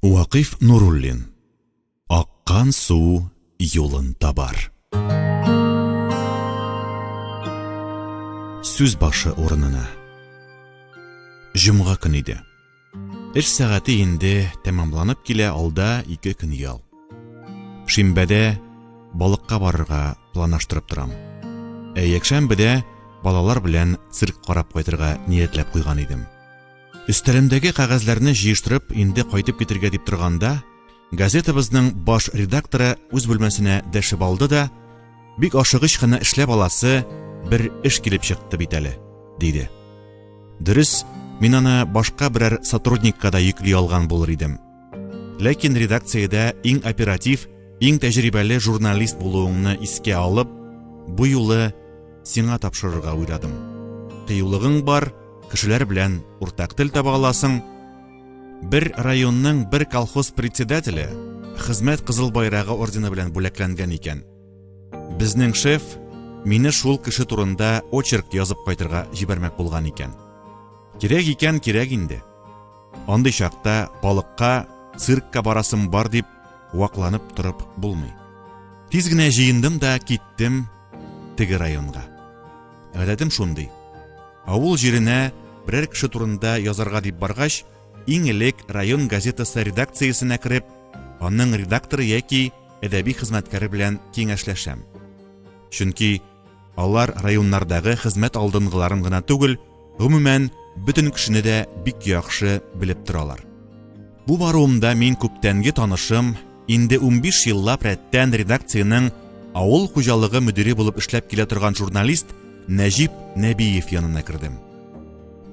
Вакыйф Нуруллин. Аккан су юлын табар. Сүз башы урынына. Җомга көн иде. Эш сәгате инде тәмамланып килә, алда ике көн ял. Шимбәдә балыкка барырга планлаштырып торам. Ә якшәмбедә балалар белән цирк карап кайтырга ниятләп куйган идем. Өстәлемдәге кәгазьләрне җыештырып, инде кайтып китергә дип торганда, газетабызның баш редакторы үз бүлмәсенә дәшеп алды да, бик ашыгыч кына эшләп аласы бер эш килеп чыкты бит әле, диде. Дөрес, мин аны башка берәр сотрудникка да йөкли алган булыр идем. Ләкин редакциядә иң оператив, иң тәҗрибәле журналист булуыңны искә алып, бу юлы сиңа тапшырырга уйладым. Кыюлыгың бар, кешеләр белән уртак тел таба аласың. Бер районның бер колхоз председателе Хезмәт Кызыл Байрагы ордены белән бүләкләнгән икән. Безнең шеф мине шул кеше турында очерк язып кайтырга җибәрмәк булган икән. Кирәк икән, кирәк инде. Андый чакта балыкка, циркка барасым бар дип вакланып торып булмый. Тиз генә җыендым да киттем теге районга. Гадәтем шундый. Авыл җиренә берәр кеше турында язарга дип баргач, иң элек район газетасы редакциясенә кереп, аның редакторы яки әдәби хезмәткәре белән киңәшләшәм. Чөнки алар районнардагы хезмәт алдынгыларын гына түгел, гомумән, бөтен кешене дә бик яхшы белеп торалар. Бу баруымда мин күптәнге танышым, инде 15 еллап рәттән редакциянең авыл хуҗалыгы мөдире булып эшләп килә торган журналист Нәҗип Нәбиев янына кердем.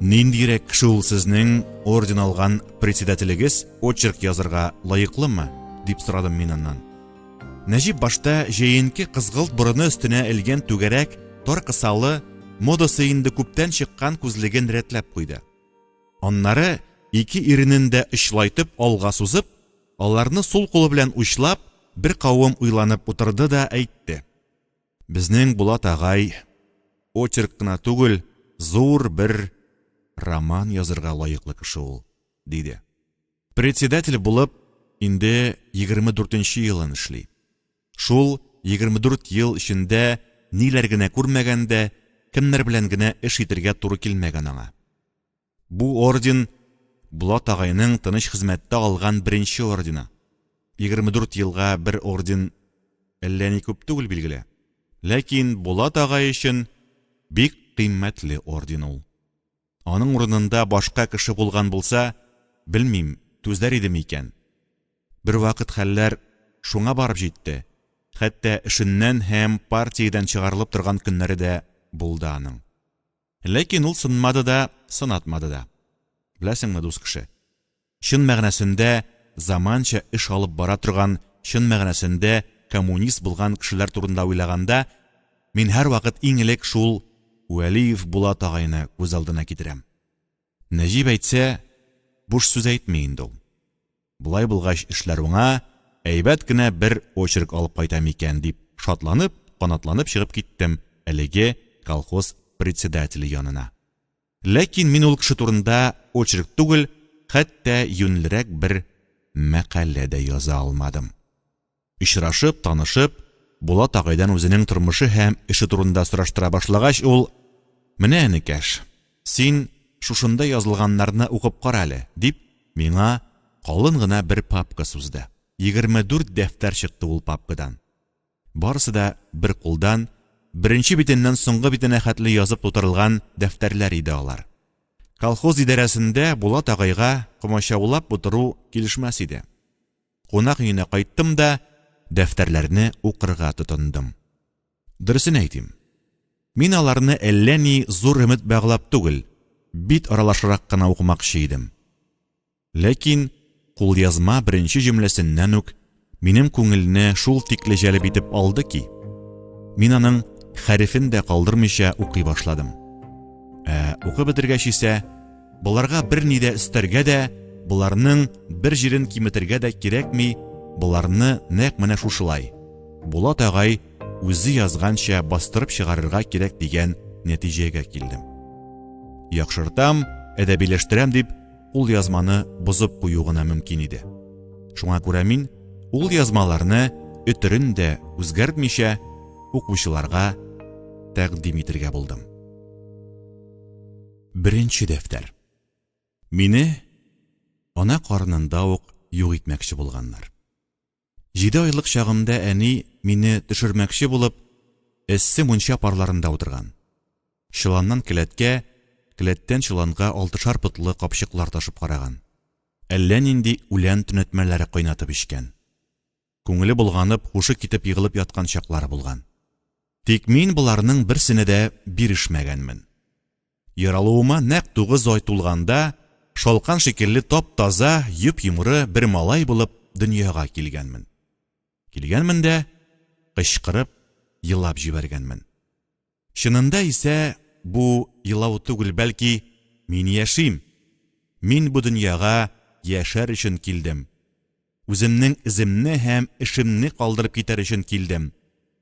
Ниндирәк кеше ул сезнең орден алган председателегез, очерк язырга лаеклымы? дип сорадым мин аннан. Нәҗип башта җәенке кызгылт борыны өстенә элгән түгәрәк, тар кысалы, модасы инде күптән чыккан күзлеген рәтләп куйды. Аннары ике иренен дә очлайтып алга сузып, аларны сул кулы белән учлап, бер кавым уйланып утырды да әйтте. Безнең Булат агай очерк кына түгел, зур бер роман язырга лаеклы кеше ул, диде. Председатель булып инде 24 нче елын эшли. Шул 24 ел эчендә ниләр генә күрмәгән дә, кемнәр белән генә эш итергә туры килмәгән аңа. Бу орден Булат агайның тыныч хезмәттә алган беренче ордены. 24 елга бер орден әллә ни күп түгел, билгеле. Ләкин Булат агай өчен бик кыйммәтле орден ул. Аның урынында башка кеше булган булса, белмим, түзәр идеме икән? Бервакыт хәлләр шуңа барып җитте, хәтта эшеннән һәм партиядән чыгарылып торган көннәре дә булды аның. Ләкин ул сынмады да, сынатмады да. Беләсеңме, дус кеше, чын мәгънәсендә заманча эш алып бара торган, чын мәгънәсендә коммунист булган кешеләр турында уйлаганда, мин һәрвакыт иң элек шул Вәлиев Булат агайны күз алдына китерәм. Нәҗип әйтсә, буш сүз әйтми инде ул. Болай булгач, эшләр уңа, әйбәт кенә бер очерк алып кайтам икән, дип шатланып, канатланып чыгып киттем әлеге колхоз председателе янына. Ләкин мин ул кеше турында очерк түгел, хәтта юньлерәк бер мәкалә дә яза алмадым. Очрашып, танышып, Булат агайдан үзенең тормышы һәм эше турында сораштыра башлагач, ул, Менә, энекәш, син шушында язылганнарны укып кара әле, дип, миңа калын гына бер папка сузды. 24 дәфтәр чыкты ул папкадан. Барысы да бер кулдан, беренче битеннән соңгы битенә хәтле язып тутырылган дәфтәрләр иде алар. Колхоз идарәсендә Булат агайга комачаулап утыру килешмәс иде. Кунак өенә кайттым да дәфтәрләрне укырга тотындым. Дөресен әйтим, мин аларны әллә ни зур өмет баглап түгел, бит аралашрак кына укымакчы идем. Ләкин кулъязма беренче җөмләсеннән үк минем күңелне шул тикле җәлеп итеп алды ки, мин аның хәрефен дә калдырмыйча укый башладым. Ә укып бетергәч исә, боларга берни дә өстәргә дә, боларның бер җирен киметергә дә кирәкми, боларны нәкъ менә шушылай, Булат агай үзе язганча бастырып чыгарырга кирәк дигән нәтиҗәгә килдем. Яхшыртам, әдәбиләштерәм дип, кулъязманы бозып кую гына мөмкин иде. Шуңа күрә мин ул язмаларны өтерен дә үзгәртмичә укучыларга тәкъдим итергә булдым. Беренче дәфтәр. Мине ана карынында ук юк итмәкче булганнар. Җиде айлык чагымда әни мине төшермәкче булып, эссе мунча парларында утырган. Чоланнан келәткә, келәттән чоланга алтышар потлы капчыклар ташып караган. Әллә нинди үлән төнәтмәләре кайнатып эчкән. Күңеле болганып, һушы китеп егылып яткан чаклары булган. Тик мин боларның берсенә дә бирешмәгәнмен. Яралуыма нәкъ тугыз ай тулганда, шалкан шикелле тап-таза, йөп-йомры бер малай булып дөньяга килгәнмен. Килгәнмен дә, кычкырып, елап җибәргәнмен. Чынында исә бу елау түгел, бәлки, мин яшим! Мин бу дөньяга яшәр өчен килдем. Үземнең эземне һәм эшемне калдырып китәр өчен килдем.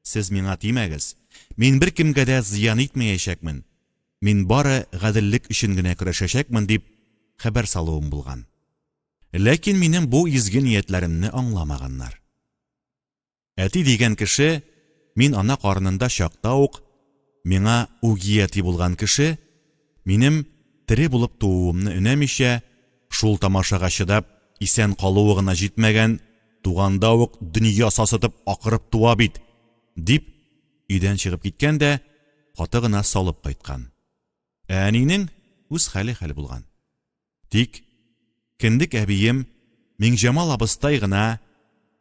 Сез миңа тимәгез. Мин беркемгә дә зыян итмәячәкмен. Мин бары гаделлек өчен генә көрәшәчәкмен, дип хәбәр салуым булган. Ләкин минем бу изге ниятләремне аңламаганнар. Әти дигән кеше, мин ана карынында чакта ук миңа үги әти булган кеше, минем тере булып тууымны өнәмичә, шул тамашага чыдап, исән калуы гына җитмәгән, туганда ук дөнья сасытып акырып туа бит, дип, өйдән чыгып киткән дә, каты гына салып кайткан. Ә әнинең үз хәле хәл булган. Тик кендек әбием Миңҗамал абыстай гына,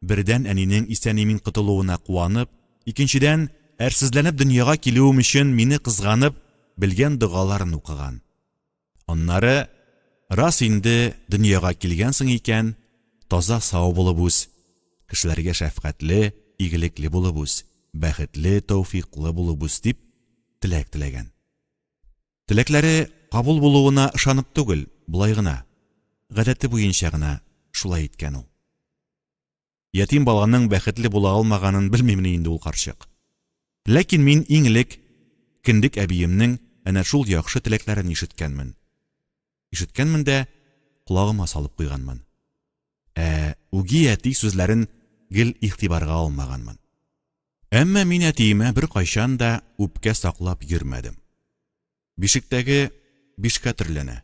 бердән әнинең исән-имин котылуына куанып, икенчедән, әрсезләнеп дөньяга килүем өчен мине кызганып, белгән догаларын укыган. Аннары, рас инде дөньяга килгәнсең икән, таза-сау булып үс, кешеләргә шәфкатьле, игелекле булып үс, бәхетле, тәүфыйклы булып үс, дип теләк теләгән. Теләкләре кабул булуына ышанып түгел, болай гына, гадәте буенча гына шулай иткән ул. Ятим баланың бәхетле була алмаганын белмимени инде ул карчык. Ләкин мин иң элек кендек әбиемнең әнә шул яхшы теләкләрен ишеткәнмен. Ишеткәнмен дә, колагыма салып куйганмын. Ә үги әти сүзләрен гел игътибарга алмаганмын. Әмма мин әтиемә беркайчан да үпкә саклап йөрмәдем. Бишектәге бишкә төрләнә.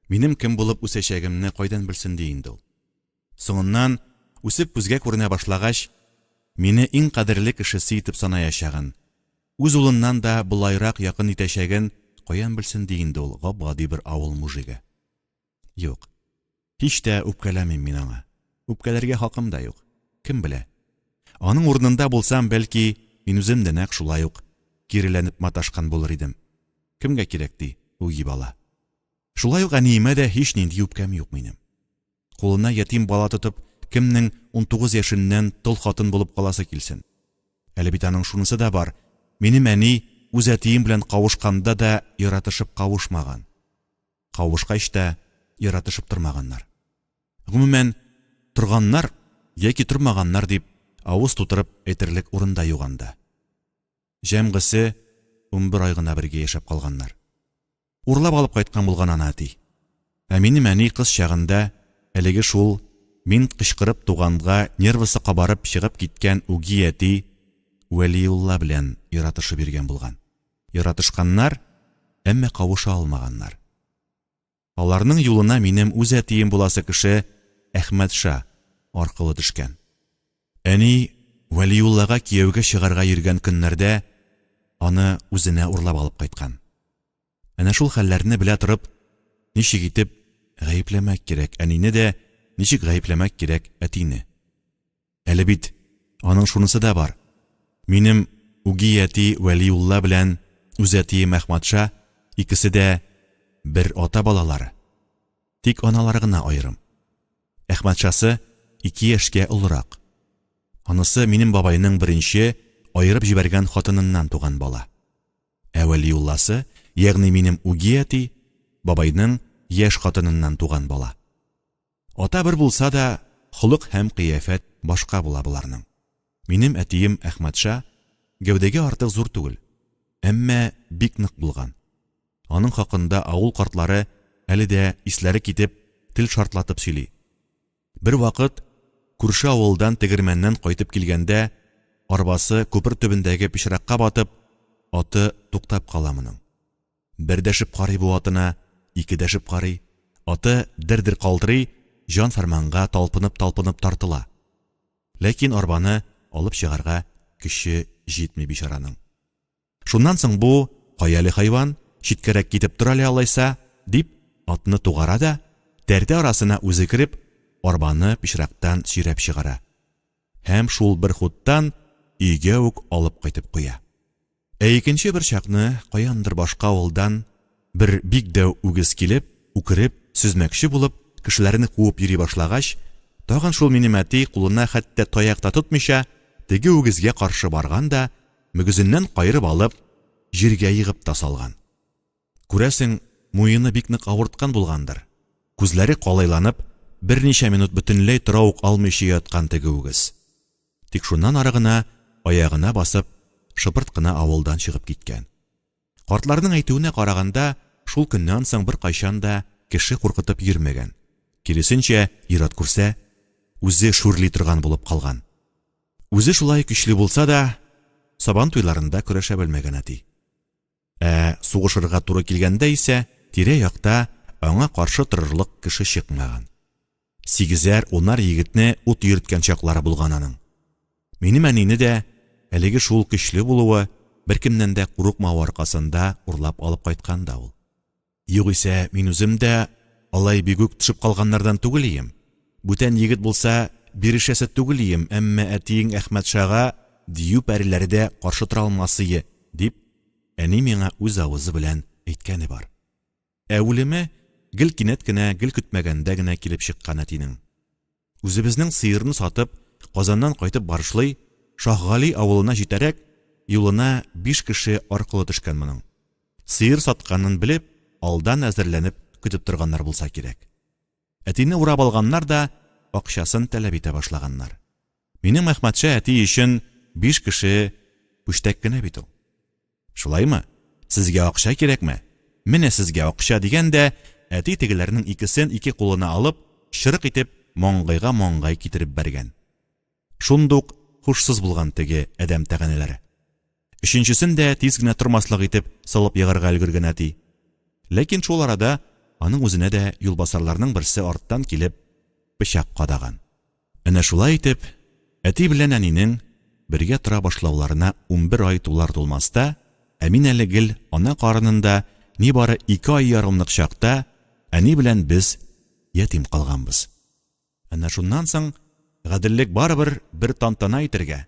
Минем кем булып үсәчәгемне кайдан белсен ди инде ул. Соңыннан, үсеп күзгә күренә башлагач, мине иң кадерле кешесе итеп санаячагын, үз улыннан да болайрак якын итәчәген каян белсен ди инде ул гап-гади бер авыл мужигы. Юк. Һич тә үпкәләмим мин аңа. Үпкәләргә хакым да юк. Кем белә. Аның урынында булсам, бәлки, мин үзем дә нәкъ шулай ук киреләнеп маташкан булыр идем. Кемгә кирәк ди, үги бала. Шулай ук әниемә дә һичнинди үпкәм юк минем. Кулына ятим бала тотып, кемнең 19 яшеннән тол хатын булып каласы килсен. Әле бит аның шунысы да бар, минем әни үз әтием белән кавышканда да яратышып кавышмаган. Кавышкач та яратышып тормаганнар. Гомумән, торганнар яки тормаганнар дип авыз тутырып әйтерлек урын да юк анда. Җәмгысе 11 ай гына бергә яшәп калганнар. Урлап алып кайткан булган аны әти. Ә минем әни кыз чагында әлеге шул мин кычкырып туганга нервысы кабарып чыгып киткән үги әти Вәлиулла белән яратышып йөргән булган. Яратышканнар, әмма кавыша алмаганнар. Аларның юлына минем үз әтием буласы кеше Әхмәтша аркылы төшкән. Әни Вәлиуллага кияүгә чыгарга йөргән көннәрдә аны үзенә урлап алып кайткан. Әнә шул хәлләрне белә торып, ничек итеп гаепләмәк кирәк әнине дә, ничек гаепләмәк кирәк әтине? Әле бит аның шунысы да бар. Минем үги әти Вәлиулла белән үз әтием Әхмәтша икесе дә бер ата балалары. Тик аналары гына аерым. Әхмәтшасы ике яшькә олырак. Анысы минем бабайның беренче аерып җибәргән хатыныннан туган бала. Ә Вәлиулласы, ягъни минем үги әти, бабайның яшь хатыныннан туган бала. Ата бер булса да, холык һәм кыяфәт башка була боларның. Минем әтием Әхмәтша гәүдәгә артык зур түгел, әмма бик нык булган. Аның хакында авыл картлары әле дә исләре китеп, тел шартлатып сөйли. Бервакыт күрше авылдан тегермәннән кайтып килгәндә, арбасы күпер төбендәге пычракка батып, аты туктап кала моның. Бер дәшеп карый бу атына, ике дәшеп карый. Аты дер-дер калтырый, җан-фәрманга талпынып-талпынып тартыла. Ләкин арбаны алып чыгарга көче җитми бичараның. Шуннан соң бу, Кая әле, хайван, читкәрәк китеп тор әле алайса, дип, атны тугара да, тәртә арасына үзе кереп, арбаны пычрактан сөйрәп чыгара. Һәм шул бер хуттан өйгә үк алып кайтып куя. Ә икенче бер чакны каяндыр башка авылдан бер бик дәү үгез килеп, үкереп, сөзмәкче булып, кешеләрне куып йөри башлагач, тагын шул минем әти кулына хәтта таяк та тотмыйча, теге үгезгә каршы барган да, мөгезеннән каерып алып, җиргә егып та салган. Күрәсең, муены бик нык авырткан булгандыр. Күзләре калайланып, берничә минут бөтенләй тора ук алмыйча яткан теге үгез. Тик шуннан ары гына аягына басып, шыпырт кына авылдан чыгып киткән. Картларның әйтүенә караганда, шул көннән соң беркайчан да кеше куркытып йөрмәгән. Киресенчә, ир-ат күрсә, үзе шүрли торган булып калган. Үзе шулай көчле булса да, Сабан туйларында көрәшә белмәгән әти. Ә сугышырга туры килгәндә исә тирә-якта аңа каршы торырлык кеше чыкмаган. Сигезәр, унар егетне ут йөрткән чаклары булган аның. Минем әнине дә әлеге шул көчле булуы, беркемнән дә курыкмавы аркасында урлап алып кайткан да ул. Югыйсә, мин үзем дә алай бигүк төшеп калганнардан түгел ием. Бүтән егет булса, бирешәсе түгел ием, әмма әтиең Әхмәтшага дию пәриләре дә каршы тора алмасые, дип, әни миңа үз авызы белән әйткәне бар. Ә үлеме гел кинәт кенә, гел көтмәгәндә генә килеп чыккан әтинең. Үзебезнең сыерны сатып, Казаннан кайтып барышлый, Шаһгали авылына җитәрәк, юлына биш кеше аркылы төшкән моның. Сыер сатканын белеп, алдан әзерләнеп көтеп торганнар булса кирәк. Әтине урап алганнар да, акчасын таләп итә башлаганнар. Минем Әхмәтша әти өчен биш кеше пүчтәк кенә бит ул. Шулаймы? Сезгә акча кирәкме? Менә сезгә акча, дигән дә, әти тегеләрнең икесен ике кулына алып, чырык итеп, маңгайга маңгай китереп бәргән. Шундук һушсыз булган теге адәм тәганәләре. Өченчесен дә тиз генә тормаслык итеп салып егарга өлгергән әти. Ләкин шул арада аның үзенә дә юлбасарларның берсе арттан килеп пычак кадаган. Әнә шулай итеп, әти белән әнинең бергә тора башлауларына 11 ай тулар-тулмаста, ә мин әле гел ана карынында нибары ике ай ярымлык чакта, әни белән без ятим калганбыз. Әнә шуннан соң гаделлек барыбер бер тантана итәргә,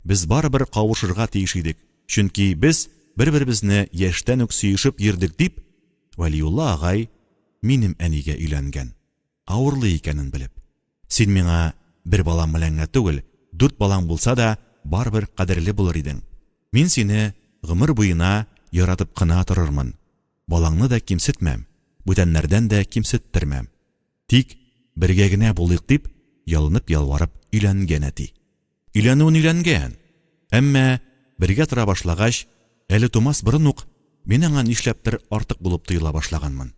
без барыбер кавышырга тиеш идек, чөнки без бер-беребезне яшьтән үк сөешеп йөрдек, дип, Вәлиулла агай минем әнигә өйләнгән. Авырлы икәнен белеп. Син миңа бер балаң белән генә түгел, дүрт балаң булса да, барыбер кадерле булыр идең. Мин сине гомер буена яратып кына торырмын. Балаңны да кимсетмәм, бүтәннәрдән дә кимсеттермәм. Тик бергә генә булыйк, дип, ялынып-ялварып өйләнгән әти. Өйләнүен өйләнгән. Әмма бергә тора башлагач, әле тумас борын ук мин аңа нишләптер артык булып тоела башлаганмын.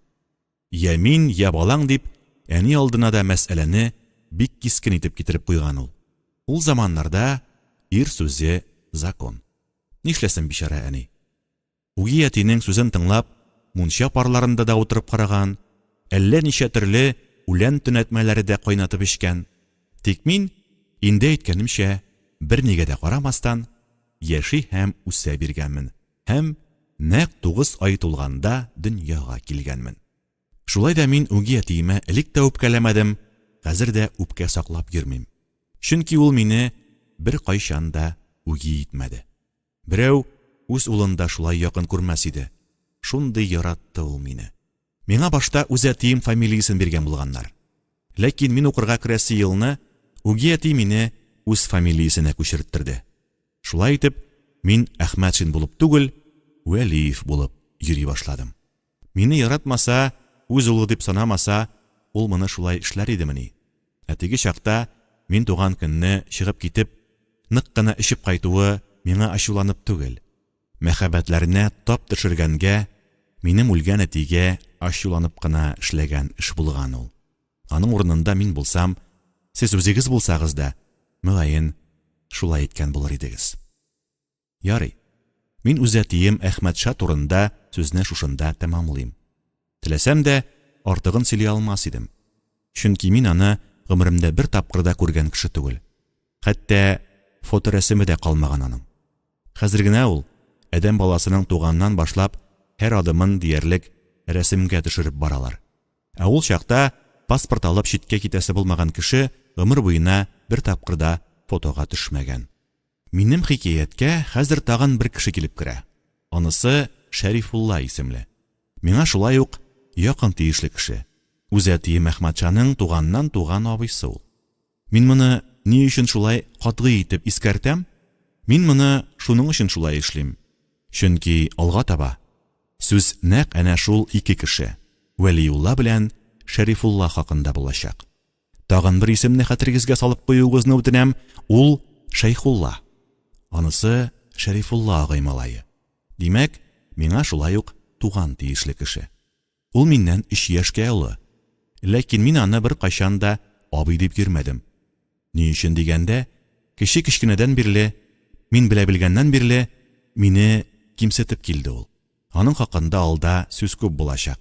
Йә мин, йә балаң, дип, әни алдына да мәсьәләне бик кискен итеп китереп куйган ул. Ул заманнарда ир сүзе закон. Нишләсен бичара әни? Үги әтинең сүзен тыңлап, мунча парларында да утырып караган, әллә ничә төрле үлән төнәтмәләре дә кайнатып эчкән. Тик мин, инде әйткәнемчә, бернигә дә карамастан, яши һәм үсә биргәнмен. Һәм нәкъ тугыз ай тулганда дөньяга килгәнмен. Шулай да мин үги әтиемә элек тә үпкәләмәдем, хәзер дә үпкә саклап йөрмим. Чөнки ул мине беркайчан да үги итмәде. Берәү үз улын да шулай якын күрмәс иде. Шундый яратты ул мине. Миңа башта үз әтием фамилиясен биргән булганнар. Ләкин мин укырга керәсе елны үги әти мине үз фамилиясенә күчерттерде. Шулай итеп, мин Әхмәтшин булып түгел, Вәлиев булып йөри башладым. Мине яратмаса, үз улы дип санамаса, ул моны шулай эшләр идемени? Ә теге чакта, мин туган көнне чыгып китеп, нык кына эчеп кайтуы миңа ачуланып түгел, мәхәббәтләренә тап төшергәнгә, минем үлгән әтигә ачуланып кына эшләгән эш булган ул. Аның урынында мин булсам, Сез үзегез булсагыз да, мөгаен, шулай иткән булыр идегез. Ярый. Мин үз әтием Әхмәтша турында сүзне шушында тәмамлыйм. Теләсәм дә, артыгын сөйли алмас идем. Чөнки мин аны гомеремдә бер тапкыр да күргән кеше түгел. Хәтта фоторәсеме дә калмаган аның. Хәзер генә ул, адәм баласының туганнан башлап һәр адымын диярлек рәсемгә төшереп баралар. Ә ул чакта паспорт алып читкә китәсе булмаган кеше гомер буена бер тапкыр да фотога төшмәгән. Минем хикәяткә хәзер тагын бер кеше килеп керә. Анысы Шәрифулла исемле. Миңа шулай ук якын тиешле кеше. Үз әтием Әхмәтшаның туганнан туган абыйсы ул. Мин моны ни өчен шулай катгый итеп искәртәм? Мин моны шуның өчен шулай эшлим. Чөнки алга таба сүз нәкъ әнә шул ике кеше, Вәлиулла белән Шәрифулла хакында булачак. Тагын бер исемне хәтерегезгә салып куюыгызны үтенәм, ул Шәйхулла. Анысы Шәрифулла агай малае. Димәк, миңа шулай ук туган тиешле кеше. Ул миннән өч яшькә олы. Ләкин мин аны беркайчан да абый дип йөрмәдем. Ни өчен дигәндә, кеше кечкенәдән бирле, мин белә белгәннән бирле, мине кимсетеп килде ул. Аның хакында алда сүз күп булачак.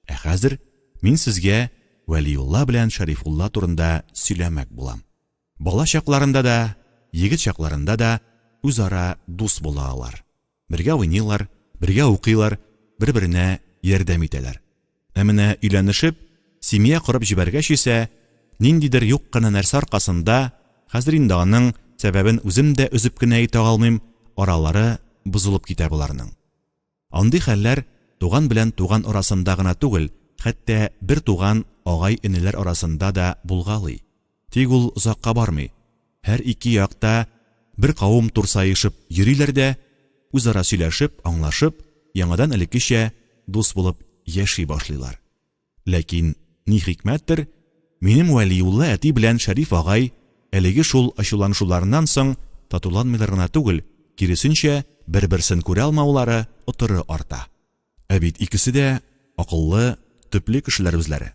Ә хәзер мин сезгә Вәлиулла белән Шәрифулла турында сөйләмәк булам. Бала чакларында да, егет чакларында да үзара дус була алар. Бергә уйныйлар, бергә укыйлар, бер-беренә ярдәм итәләр. Ә менә өйләнешеп, семья корып җибәргәч исә, ниндидер юк кына нәрсә аркасында, хәзер инде аның сәбәбен үзем дә өзеп кенә әйтә алмыйм, аралары бозылып китә боларның. Андый хәлләр туган белән туган арасында гына түгел, хәтта бер туган агай-энеләр арасында да булгалый. Тик ул озакка бармый. Һәр ике як та бер кавым турсаешып йөриләр дә, үзара сөйләшеп, аңлашып, яңадан элеккечә дус булып яши башлыйлар. Ләкин, ни хикмәттер, минем Вәлиулла әти белән Шәриф агай әлеге шул ачуланышуларыннан соң татуланмыйлар гына түгел, киресенчә, бер-берсен күрә алмаулары отыры арта. Ә бит икесе дә акыллы, төпле кешеләр үзләре.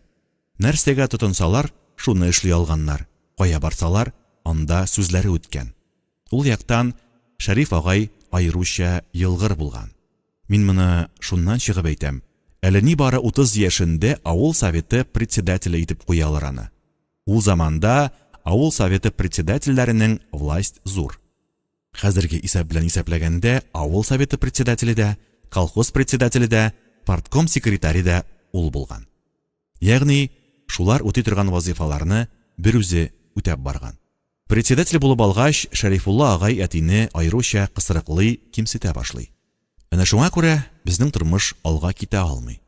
Нәрсәгә тотынсалар, шуны эшли алганнар, кая барсалар, анда сүзләре үткән. Ул яктан Шәриф агай аеруча елгыр булган. Мин моны шуннан чыгып әйтәм, әле нибары 30 яшендә авыл советы председателе итеп куялар аны. Ул заманда авыл советы председательләренең власть зур. Хәзерге исәп белән исәпләгәндә, авыл советы председателе дә, колхоз председателе дә, партком секретаре дә ул булган. Ягъни, шулар үти торган вазыйфаларны берүзе үтәп барган. Председатель булып алгач, Шәрифулла агай әтине аеруча кысрыклый, кимсетә башлый. Әнә шуңа күрә безнең тормыш алга китә алмый.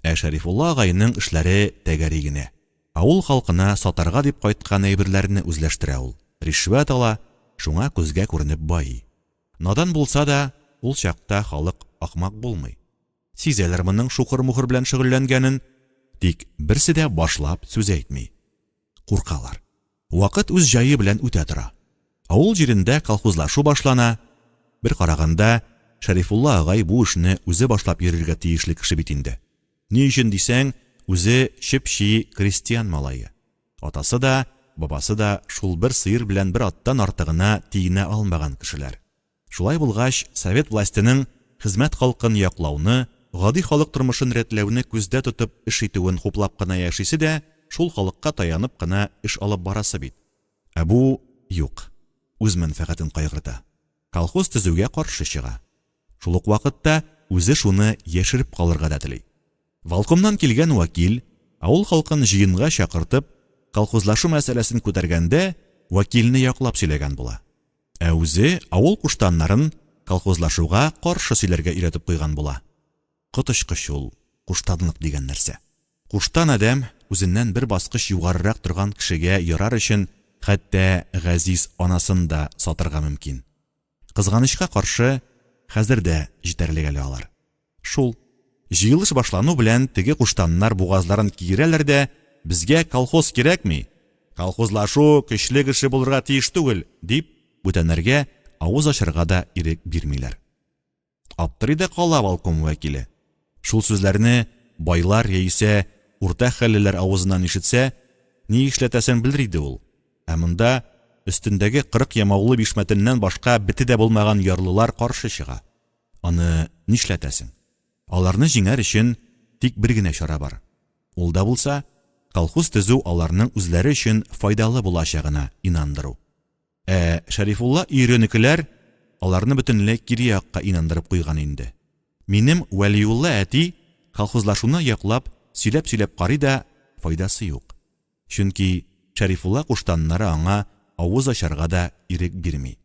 Ә Шәрифулла агайның эшләре тәгәри генә. Авыл халкына сатарга дип кайткан әйберләрне үзләштерә ул, ришвәт ала, шуңа күзгә күренеп байый. Надан булса да, ул чакта халык ахмак булмый. Сизәләр моның шухыр-мухыр белән шөгыльләнгәнен, тик берсе дә башлап сүз әйтми. Куркалар. Вакыт үз җае белән үтә тора. Авыл җирендә колхозлашу башлана. Бер караганда, Шәрифулла агай бу эшне үзе башлап йөрергә тиешле кеше бит инде. Ни өчен дисәң, үзе чеп-чи крестьян малае. Атасы да, бабасы да шул бер сыер белән бер аттан артыгына тиенә алмаган кешеләр. Шулай булгач, совет властеның хезмәт халкын яклауны, гади халык тормышын рәтләүне күздә тотып эш итүен хуплап кына яшисе дә, шул халыкка таянып кына эш алып барасы бит. Ә бу юк, үз мәнфәгатен кайгырта. Колхоз төзүгә каршы чыга. Шул ук вакытта үзе шуны яшереп калырга да тели. Волкомнан килгән вәкил, авыл халкын җыенга чакыртып, колхозлашу мәсьәләсен күтәргәндә, вәкилне яклап сөйләгән була. Ә үзе авыл куштаннарын колхозлашуга каршы сөйләргә өйрәтеп куйган була. Коточкыч ул куштанлык дигән нәрсә. Куштан адәм үзеннән бер баскыч югарырак торган кешегә ярар өчен хәтта газиз анасын да сатырга мөмкин. Кызганычка каршы, хәзер дә җитәрлек әле алар. Шул. Җыелыш башлану белән теге куштаннар бугазларын киерәләр дә, Безгә колхоз кирәкми! Колхозлашу көчле кеше булырга тиеш түгел! дип, бүтәннәргә авыз ачарга да ирек бирмиләр. Аптырый да кала волком вәкиле. Шул сүзләрне байлар яисә урта хәллеләр авызыннан ишетсә, ни эшләтәсен белер иде ул. Ә монда өстендәге 40 ямаулы бишмәтеннән башка бете дә булмаган ярлылар каршы чыга. Аны нишләтәсең? Аларны җиңәр өчен тик бер генә чара бар. Ул да булса, колхоз төзү аларның үзләре өчен файдалы булачагына инандыру. Ә Шәрифулла өеренекеләр аларны бөтенләй кире якка инандырып куйган инде. Минем Вәлиулла әти колхозлашуны яклап сөйләп-сөйләп карый да, файдасы юк. Чөнки Шәрифулла куштаннары аңа авыз ачарга да ирек бирми.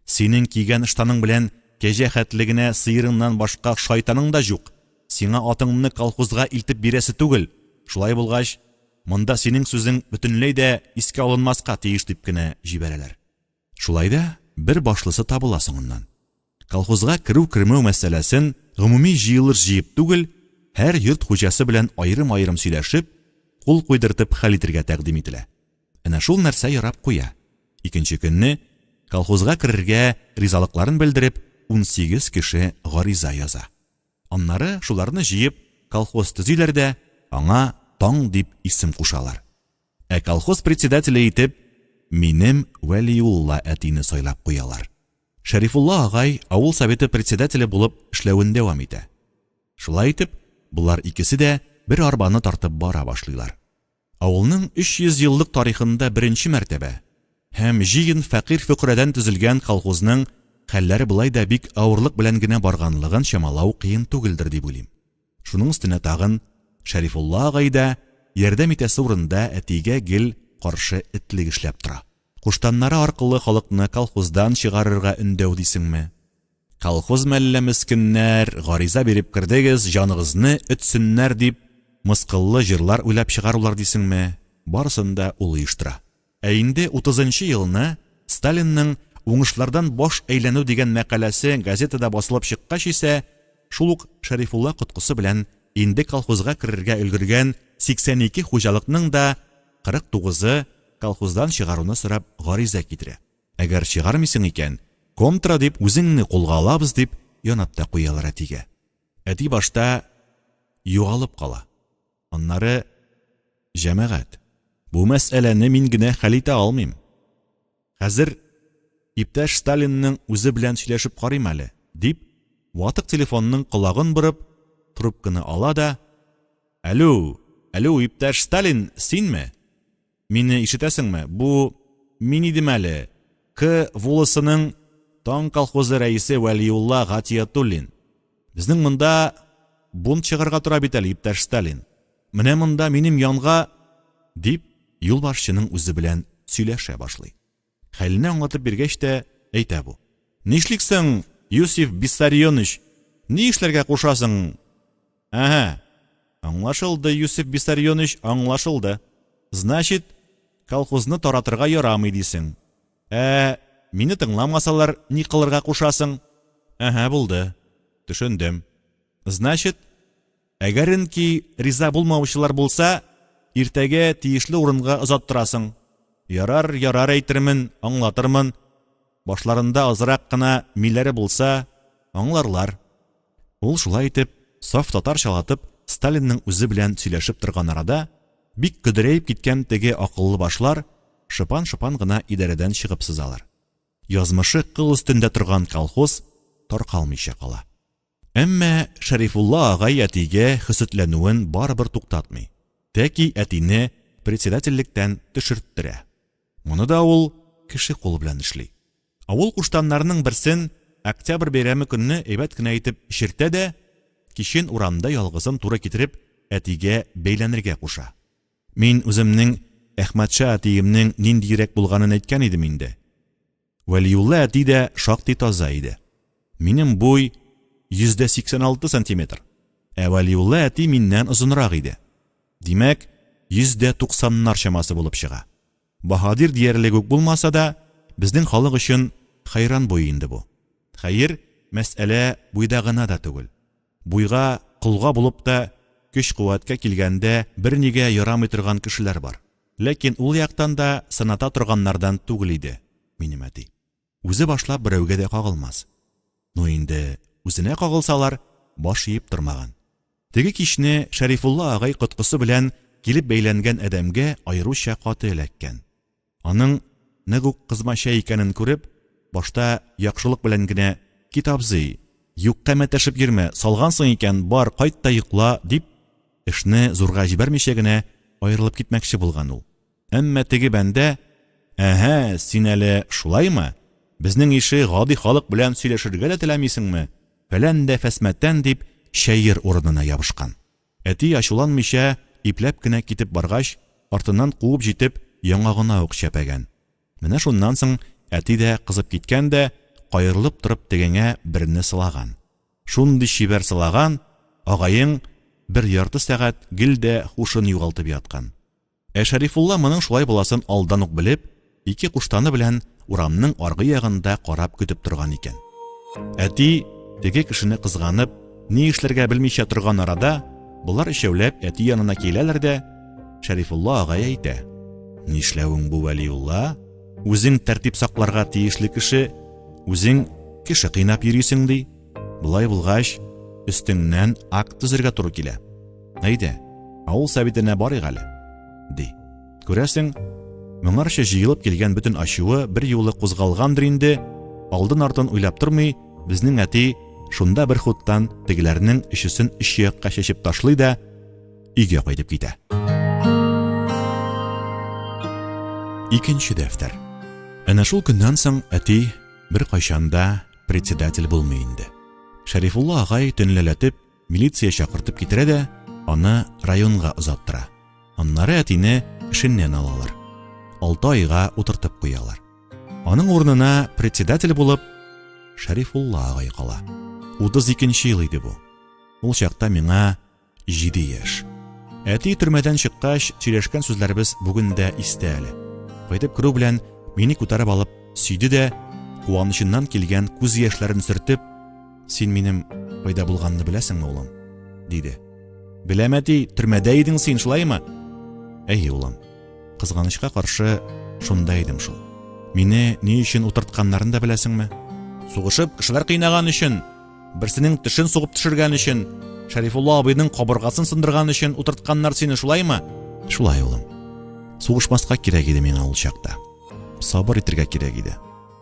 Синең кигән ыштаның белән кәҗә хәтле генә сыерыңнан башка шайтаның да җук, сиңа атыңны колхозга илтеп бирәсе түгел, шулай булгач, монда синең сүзең бөтенләй дә искә алынмаска тиеш дип кенә җибәрәләр. Шулай да бер башлысы табыла соңыннан. Колхозга керү-кермәү мәсьәләсен гомуми җыелыш җыеп түгел, һәр йорт хуҗасы белән аерым-аерым сөйләшеп, кул куйдыртып хәл итергә тәкъдим ителә. Әнә шул нәрсә ярап куя. Икенче көнне, колхозга керергә ризалыкларын белдереп, 18 кеше гариза яза. Аннары шуларны җыеп, колхоз төзиләр дә, аңа Таң дип исем кушалар. Ә колхоз председателе итеп минем Вәлиулла әтине сайлап куялар. Шәрифулла агай авыл советы председателе булып эшләвен дәвам итә. Шулай итеп, болар икесе дә бер арбаны тартып бара башлыйлар. Авылның 300 еллык тарихында беренче мәртәбә һәм җыен фәкыйрь-фөкърәдән төзелгән колхозның хәлләре болай да бик авырлык белән генә барганлыгын чамалау кыен түгелдер дип уйлыйм. Шуның өстенә тагын Шәрифулла агай да ярдәм итәсе урында әтигә гел каршы этлек эшләп тора. Куштаннары аркылы халыкны колхоздан чыгарырга өндәү дисеңме? Колхоз мәллә мескеннәр, гариза биреп кердегез, җаныгызны өтсеннәр дип, мыскыллы җырлар уйлап чыгарулар дисеңме? Барысын да ул оештыра. Ә инде утызынчы елны Сталинның Уңышлардан баш әйләнү дигән мәкаләсе газетада басылып чыккач исә, шул ук Шәрифулла коткысы белән инде колхозга керергә өлгергән 82 хуҗалыкның да 49-ы колхоздан чыгаруны сорап гариза китерә. Әгәр чыгармыйсың икән, контра дип үзеңне кулга алабыз дип янап та куялар әтигә. Әти башта югалып кала. Аннары, Җәмәгать, бу мәсьәләне мин генә хәл итә алмыйм. Хәзер иптәш Сталинның үзе белән сөйләшеп карыйм әле, дип, ватык телефонның колагын борып, трубканы ала да, Әлү, әлү, иптәш Сталин, синме? Мине ишетәсеңме? Бу мин идем әле, К вулысының Таң колхозы рәисе Вәлиулла Гатиятуллин. Безнең монда бунт чыгарга тора бит әле, иптәш Сталин. Менә монда минем янга, дип, юлбашчының үзе белән сөйләшә башлый. Хәлене аңлатып биргәч тә, әйтә бу. Нишлик соң, Юсиф Бисарионыч, ни эшләргә кушасың? Әһә, аңлашылды, Юсиф Бисарионыч, аңлашылды. Значит, колхозны таратырга ярамый дисең. Ә мине тыңламасалар, ни кылырга кушасың? Әһә, булды. Төшендем. Значит, Әгәренки риза булмаучылар булса, иртәгә тиешле урынга озаттырасың. Ярар, ярар әйтермен, аңлатырмын. Башларында азрак кына миләре булса, аңларлар. Ул шулай итеп, саф татарчалатып, Сталинның үзе белән сөйләшеп торган арада, бик көдерәеп киткән теге акыллы башлар шыпан-шыпан гына идарәдән чыгып сызалар. Язмышы кыл өстендә торган колхоз таркалмыйча кала. Әмма Шәрифулла агай әтигә хөсетләнүен барыбер туктатмый. Тәки әтине председательлектән төшерттерә. Моны да ул кеше кулы белән эшли. Авыл куштаннарының берсен Октябрь бәйрәме көнне әйбәт кенә итеп эчертә дә, кичен урамда ялгызын туры китереп әтигә бәйләнергә куша. Мин үземнең Әхмәтша әтиемнең ниндиерәк булганын әйткән идем инде. Вәлиулла әти дә шактый таза иде. Минем буй 186 сантиметр, ә Вәлиулла әти миннән озынрак иде. Димәк, 190-нар чамасы булып чыга. Баһадир диярлек үк булмаса да, безнең халык өчен хәйран буй инде бу. Хәер, мәсьәлә буйда гына да түгел. Буйга, колга булып та, көч-куәткә килгәндә бернигә ярамый торган кешеләр бар. Ләкин ул яктан да сыната торганнардан түгел иде минем әти. Үзе башлап берәүгә дә кагылмас. Ну инде үзенә кагылсалар, баш иеп тормаган. Теге кичне Шәрифулла агай коткысы белән килеп бәйләнгән адәмгә аеруча каты эләккән. Аның нык ук кызмача икәнен күреп, башта яхшылык белән генә, Кит, абзый, юкка мәтәшеп йөрмә, салгансың икән, бар, кайт та йокла, дип, эшне зурга җибәрмичә генә аерылып китмәкче булган ул. Әмма теге бәндә, Әһә, син әле шулаймы? Безнең ише гади халык белән сөйләшергә дә теләмисеңме? Фәлән дә фәсмәтән, дип, чәер урынына ябышкан. Әти ачуланмыйча, ипләп кенә китеп баргач, артыннан куып җитеп, яңагына ук чәпәгән. Менә шуннан соң әти дә кызып киткән дә, каерылып торып тегеңә берне сылаган. Шундый чибәр сылаган, агаең бер ярты сәгать гел дә һушын югалтып яткан. Ә Шәрифулла моның шулай буласын алдан ук белеп, ике куштаны белән урамның аргы ягында карап көтеп торган икән. Әти, теге кешене кызганып, ни эшләргә белмичә торган арада, болар өчәүләп әти янына киләләр дә, Шәрифулла агай әйтә: "Нишләвең бу, Вәлиулла? Үзең тәртип сакларга тиешле кеше, үзең кеше кыйнап йөрисең, ди. Болай булгач, өстеңнән акт төзергә туры килә. Әйдә, авыл советына барыйк әле, ди. Күрәсең, моңарча җыелып килгән бөтен ачуы бер юлы кузгалгандыр инде, алдын-артын уйлап тормый, безнең әти шунда бер хуттан тегеләрнең өчесен өч якка чәчеп ташлый да, өйгә кайтып китә. Икенче дәфтәр. Әнә шул көннән соң әти беркайчан да председатель булмый инде. Шәрифулла агай төнләләтеп милиция чакыртып китерә дә, аны районга озаттыра. Аннары әтине эшеннән алалар. Алты айга утыртып куялар. Аның урынына председатель булып Шәрифулла агай кала. 32 ел иде бу. Ул чакта миңа 7 яшь. Әти төрмәдән чыккач, сөйләшкән сүзләребез бүген дә истә әле. Кайтып керү белән мине күтәреп алып сөйде дә, куанычыннан килгән күз яшьләрен сөртеп, "Син минем кайда булганны беләсеңме, улым?" диде. "Беләм, әти, төрмәдә идең син, шулаймы?" "Әйе, улым. Кызганычка каршы, шунда идем шул. Мине ни өчен утыртканнарын да беләсеңме? Сугышып, кешеләр кыйнаган өчен, Берсенең тешен сугып төшергән өчен, Шәрифулла абыйның кабыргасын сындырган өчен утыртканнар сине, шулаймы? Шулай, улым. Сугышмаска кирәк иде миңа ул чакта. Сабыр итергә кирәк иде.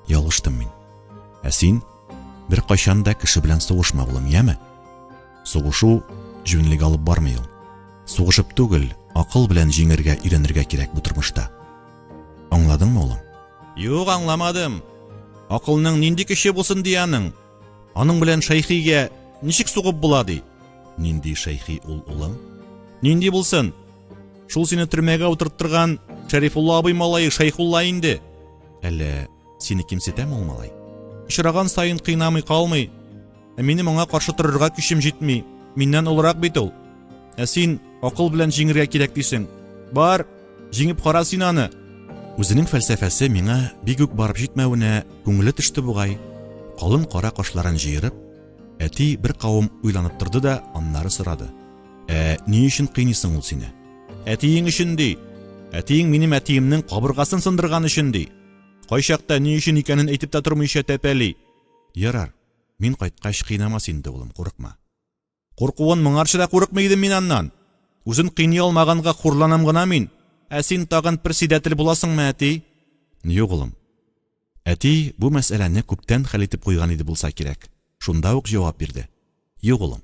Ялгыштым мин. Ә син беркайчан да кеше белән сугышма, улым, яме? Сугышу җүнлек алып бармый ул. Сугышып түгел, акыл белән җиңергә өйрәнергә кирәк бу тормышта. Аңладыңмы, улым? Юк, аңламадым. Акылның нинди көче булсын ди аның? Аның белән Шәйхигә ничек сугып була ди? Нинди Шәйхи ул, улым? Нинди булсын? Шул сине төрмәгә утырттырган Шәрифулла абый малае Шәйхулла инде. Әллә сине кимсетәме ул малай? Очраган саен кыйнамый калмый. Ә минем аңа каршы торырга көчем җитми. Миннән олырак бит ул. Ә син акыл белән җиңергә кирәк дисең. Бар, җиңеп кара син аны. Үзенең фәлсәфәсе миңа бик үк барып җитмәвенә күңеле төште бугай. Калын кара кашларын җыерып, әти бер кавым уйланып торды да аннары сорады. Ә ни өчен кыйныйсың ул сине? Әтиең өчен ди. Әтиең минем әтиемнең кабыргасын сындырган өчен ди. Кайчакта ни өчен икәнен әйтеп тә тормыйча тәпәли. Ярар, мин кайткач кыйнамас инде, улым, курыкма. Куркуын моңарчы да курыкмый идем мин аннан. Үзен кыйный алмаганга хурланам гына мин. Ә син тагын председатель буласыңмы, әти? Юк, улым. Әти бу мәсьәләне күптән хәл итеп куйган иде булса кирәк. Шунда ук җавап бирде. Юк, улым.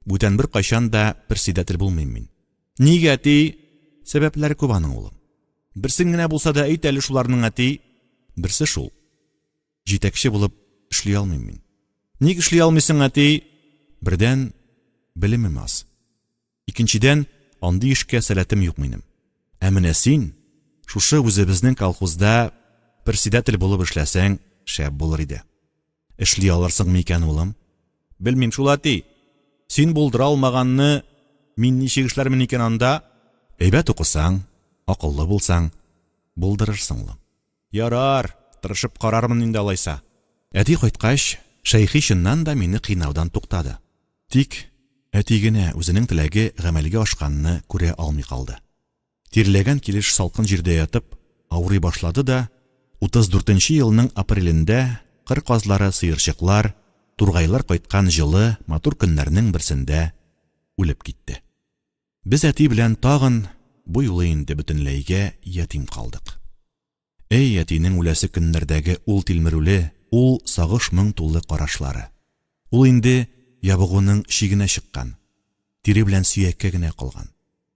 Бүтән беркайчан да председатель булмыйм мин. Нигә, әти? Сәбәпләре күп аның, улым. Берсен генә булса да әйт әле шуларның, әти. Берсе шул. Җитәкче булып эшли алмыйм мин. Ник эшли алмыйсың, әти? Бердән, белемем аз. Икенчедән, андый эшкә сәләтем юк минем. Ә менә син, шушы үзебезнең колхозда председатель булып эшләсәң, шәп булыр иде. Эшли алырсыңмы икән, улым? Белмим шул, әти. Син булдыра алмаганны мин ничек эшләрмен икән анда? Әйбәт укысаң, акыллы булсаң, булдырырсың, улым. Ярар, тырышып карармын инде алайса. Әти кайткач, Шәйхи чыннан да мине кыйнаудан туктады. Тик әти генә үзенең теләге гамәлгә ашканны күрә алмый калды. Тирләгән килеш салкын җирдә ятып, авырый башлады да, 34 нче елның апрелендә кыр казлары, сыерчыклар, тургайлар кайткан җылы, матур көннәрнең берсендә үлеп китте. Без әти белән тагын бу юлы инде бөтенләйгә ятим калдык. Әй, әтинең үләсе көннәрдәге ул тилмерүле, ул сагыш-моң тулы карашлары. Ул инде ябыгуның чигенә чыккан, тире белән сөяккә генә калган.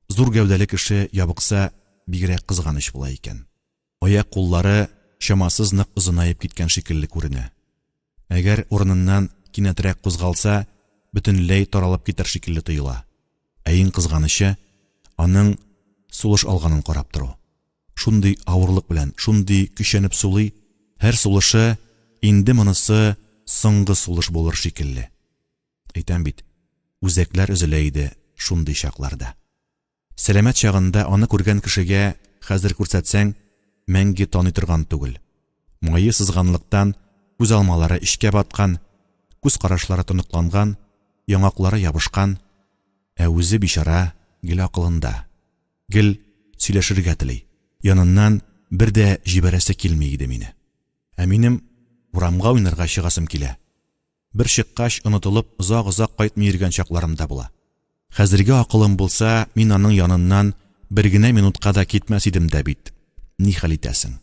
Зур гәүдәле кеше ябыкса, бигрәк кызганыч була икән. Аяк-куллары чамасыз нык озынаеп киткән шикелле күренә. Әгәр урыныннан кинәтрәк кузгалса, бөтенләй таралып китәр шикелле тоела. Ә иң кызганычы, аның сулыш алганын карап тору. Шундый авырлык белән, шундый көчәнеп сулый, һәр сулышы инде монысы соңгы сулыш булыр шикелле. Әйтәм бит, үзәкләр өзелә иде шундый чакларда. Сәламәт чагында аны күргән кешегә хәзер күрсәтсәң, мәңге таный торган түгел. Мае сызганлыктан күз алмалары эчкә баткан, күз карашлары тоныкланган, яңаклары ябышкан, ә үзе бичара гел акылында. Гел сөйләшергә тели. Яныннан бер дә җибәрәсе килми иде мине. Ә минем урамга уйнарга чыгасым килә. Бер чыккач, онытылып, озак-озак кайтмый йөргән чакларым да була. Хәзерге акылым булса, мин аның яныннан бер генә минутка да китмәс идем дә бит. Ни хәл итәсең?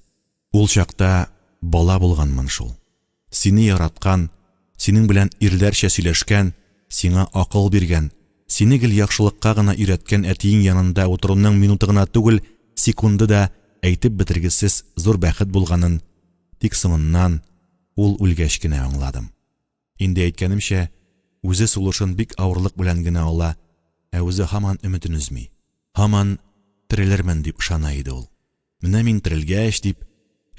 Ул чакта бала булганмын шул. Сине яраткан, синең белән ирләрчә сөйләшкән, сиңа акыл биргән, сине гел яхшылыкка гына өйрәткән әтиең янында утыруның минуты гына түгел, секунды да әйтеп бетергесез зур бәхет булганын тик соңыннан, ул үлгәч кенә аңладым. Инде әйткәнемчә, үзе сулышын бик авырлык белән генә ала, ә үзе һаман өметен өзми. Һаман терелермен дип ышана иде ул. Менә мин терелгәч, дип,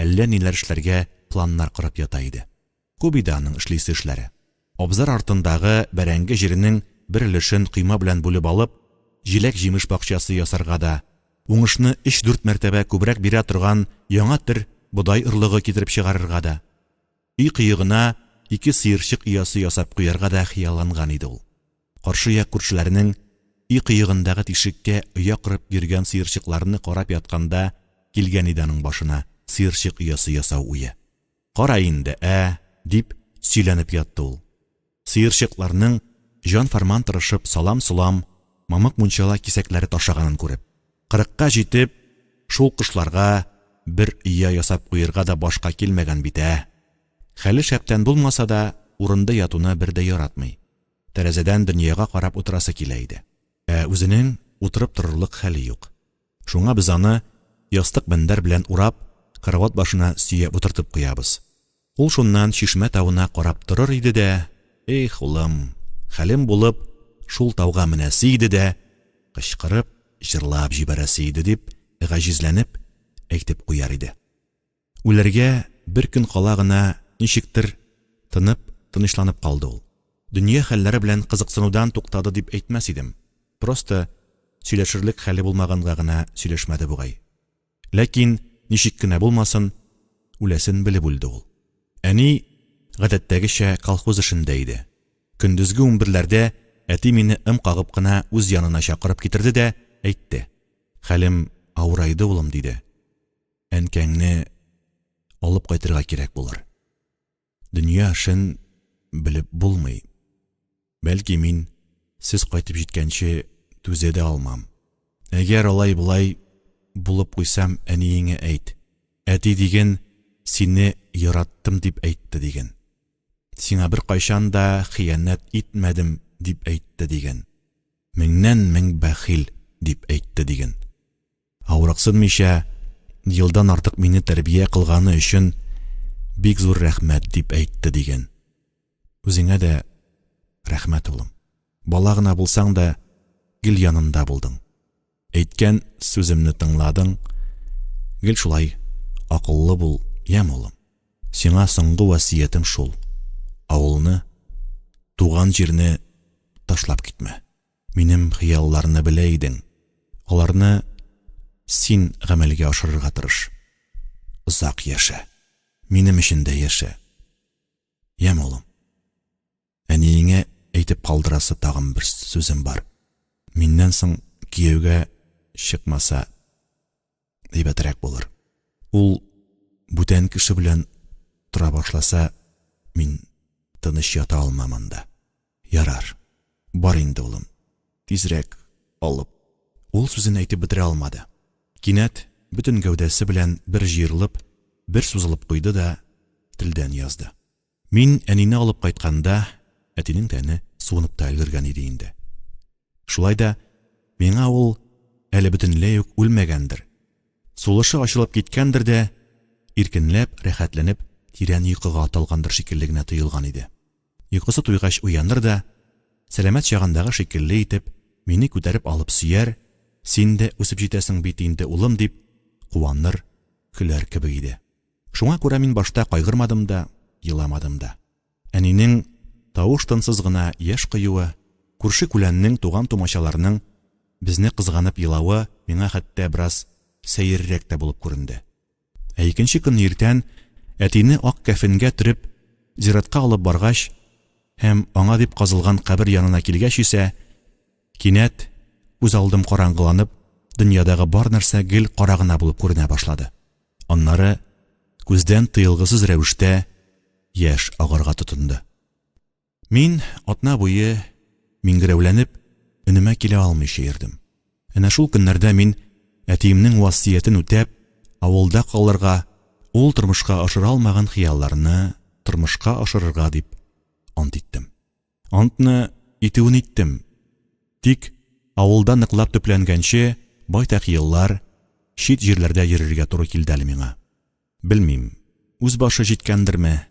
әллә ниләр эшләргә планнар корып ята иде. Күп иде аның эшлисе эшләре. Абзар артындагы бәрәңге җиренең бер өлешен койма белән бүлеп алып, җиләк-җимеш бакчасы ясарга да, уңышны өч-дүрт мәртәбә күбрәк бирә торган яңа төр бодай орлыгы китереп чыгарырга да, өй кыегына ике сыерчык оясы ясап куярга да хыялланган иде ул. Каршы як күршеләренең өй кыегындагы тишеккә оя корып йөргән сыерчыкларны карап ятканда килгән иде аның башына сыерчык оясы ясау уе. Кара инде, ә! дип сөйләнеп ятты ул. Сыерчыкларның җан-фәрман тырышып салам-солам, мамык мунчала кисәкләре ташыганын күреп. Кырыкка җитеп, шул кошларга бер оя ясап куерга да башка килмәгән бит, ә! Хәле шәптән булмаса да, урында ятуны бер дә яратмый. Тәрәзәдән дөньяга карап утырасы килә иде. Ә үзенең утырып торырлык хәле юк. Шуңа без аны, ястык-мендәр белән урап, карават башына сөяп утыртып куябыз. Ул шуннан чишмә тавына карап торыр иде дә, Эх, улым, хәлем булып, шул тауга менәсе иде дә, кычкырып җырлап җибәрәсе иде, дип, гаҗизләнеп әйтеп куяр иде. Үләргә бер көн кала гына ничектер тынып, тынычланып калды ул. Дөнья хәлләре белән кызыксынудан туктады дип әйтмәс идем. Просто сөйләшерлек хәле булмаганга гына сөйләшмәде бугай. Ләкин, ничек кенә булмасын, үләсен белеп үлде ул. Әни, гадәттәгечә, колхоз эшендә иде. Көндезге унберләрдә әти мине ым кагып кына үз янына чакырып китерде дә әйтте. Хәлем авырайды, улым, диде. Әнкәңне алып кайтырга кирәк булыр. Дөнья эшен белеп булмый. Бәлки мин сез кайтып җиткәнче түзә дә алмам. Әгәр алай-болай булып куйсам, әниеңә әйт. Әти диген, сине яраттым дип әйтте диген. Сиңа беркайчан да хыянәт итмәдем дип әйтте диген. Меңнән-мең бәхил дип әйтте диген. Авырыксынмыйча, елдан артык мине тәрбия кылганы өчен бик зур рәхмәт дип әйтте диген. Үзеңә дә рәхмәт, улым. Бала гына булсаң да, гел янымда булдың. Әйткән сүземне тыңладың. Гел шулай акыллы бул, яме, улым. Сиңа соңгы васыятем шул. Авылны, туган җирне ташлап китмә. Минем хыялларны белә идең. Аларны син гамәлгә ашырырга тырыш. Озак яшә. Минем өчен дә яшә. Яме, улым. Әниеңә әйтеп калдырасы тагын бер сүзем бар. Миннән соң кияүгә чыкмаса, әйбәтрәк булыр. Ул бүтән кеше белән тора башласа, мин тыныч ята алмам анда. Ярар, бар инде, улым, тизрәк алып Ул сүзен әйтеп бетерә алмады. Кинәт бөтен гәүдәсе белән бер җыерылып, бер сузылып куйды да телдән язды. Мин әнине алып кайтканда, әтинең тәне суынып та өлгергән иде инде. Шулай да миңа ул әле бөтенләй үк үлмәгәндер, сулышы ачылып киткәндер дә, иркенләп, рәхәтләнеп тирән йокыга аталгандыр шикелле генә тоелган иде. Йокысы туйгач уяныр да, сәламәт чагындагы шикелле итеп, мине күтәреп алып сөяр, син дә үсеп җитәсең бит инде, улым, дип куаныр, көләр кебек иде. Шуңа күрә мин башта кайгырмадым да, еламадым да. Әнинең тавыш-тынсыз гына яшь коюы, күрше-күләннең, туган-тумачаларның безне кызганып елавы миңа хәтта бераз сәеррәк тә булып күренде. Ә икенче көнне иртән әтине ак кәфенгә төреп зиратка алып баргач һәм аңа дип казылган кабер янына килгәч исә, кинәт күз алдым караңгыланып, дөньядагы бар нәрсә гел кара гына булып күренә башлады. Аннары күздән тыелгысыз рәвештә яшь агарга тотынды. Мин атна буе миңгерәүләнеп, өнемә килә алмыйча йөрдем. Әнә шул көннәрдә мин әтиемнең васыятен үтәп, авылда калырга, ул тормышка ашыра алмаган хыялларны тормышка ашырырга дип ант иттем. Антны итүен иттем. Тик авылда ныклап төпләнгәнче байтак еллар чит җирләрдә йөрергә туры килде әле миңа. Белмим, үз башы җиткәндерме,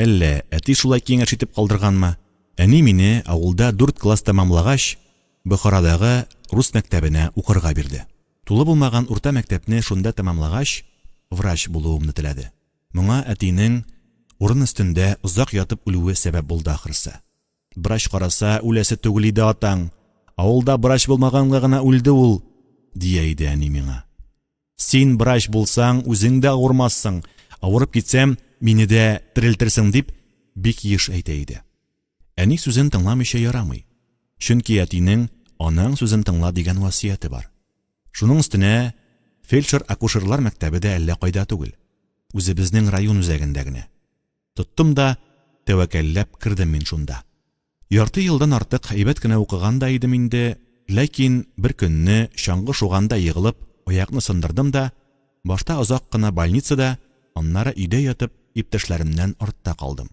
әллә әти шулай киңәш итеп калдырганмы, әни мине авылда дүрт класс тәмамлагач, Бохарадагы рус мәктәбенә укырга бирде. Тулы булмаган урта мәктәпне шунда тәмамлагач, врач булуымны теләде. Моңа әтинең урын өстендә озак ятып үлүе сәбәп булды ахрысы. Брач караса, үләсе түгел иде атаң, авылда брач булмаганга гына үлде ул, дия иде әни миңа. Син брач булсаң, үзең дә авырмассың, авырып китсәм, мине дә терелтерсең, дип бик еш әйтә иде. Әни сүзен тыңламыйча ярамый. Чөнки әтинең анаң сүзен тыңла дигән васыяте бар. Шуның өстенә фельдшер-акушерлар мәктәбе дә әллә кайда түгел. Үзебезнең район үзәгендә генә. Тоттым да, тәвәккәлләп кердем мин шунда. Ярты елдан артык әйбәт кенә укыган да идем инде, ләкин бер көнне чаңгы шуганда егылып, аякны сындырдым да, башта озак кына больницада, аннары өйдә ятып, иптәшләремнән артта калдым.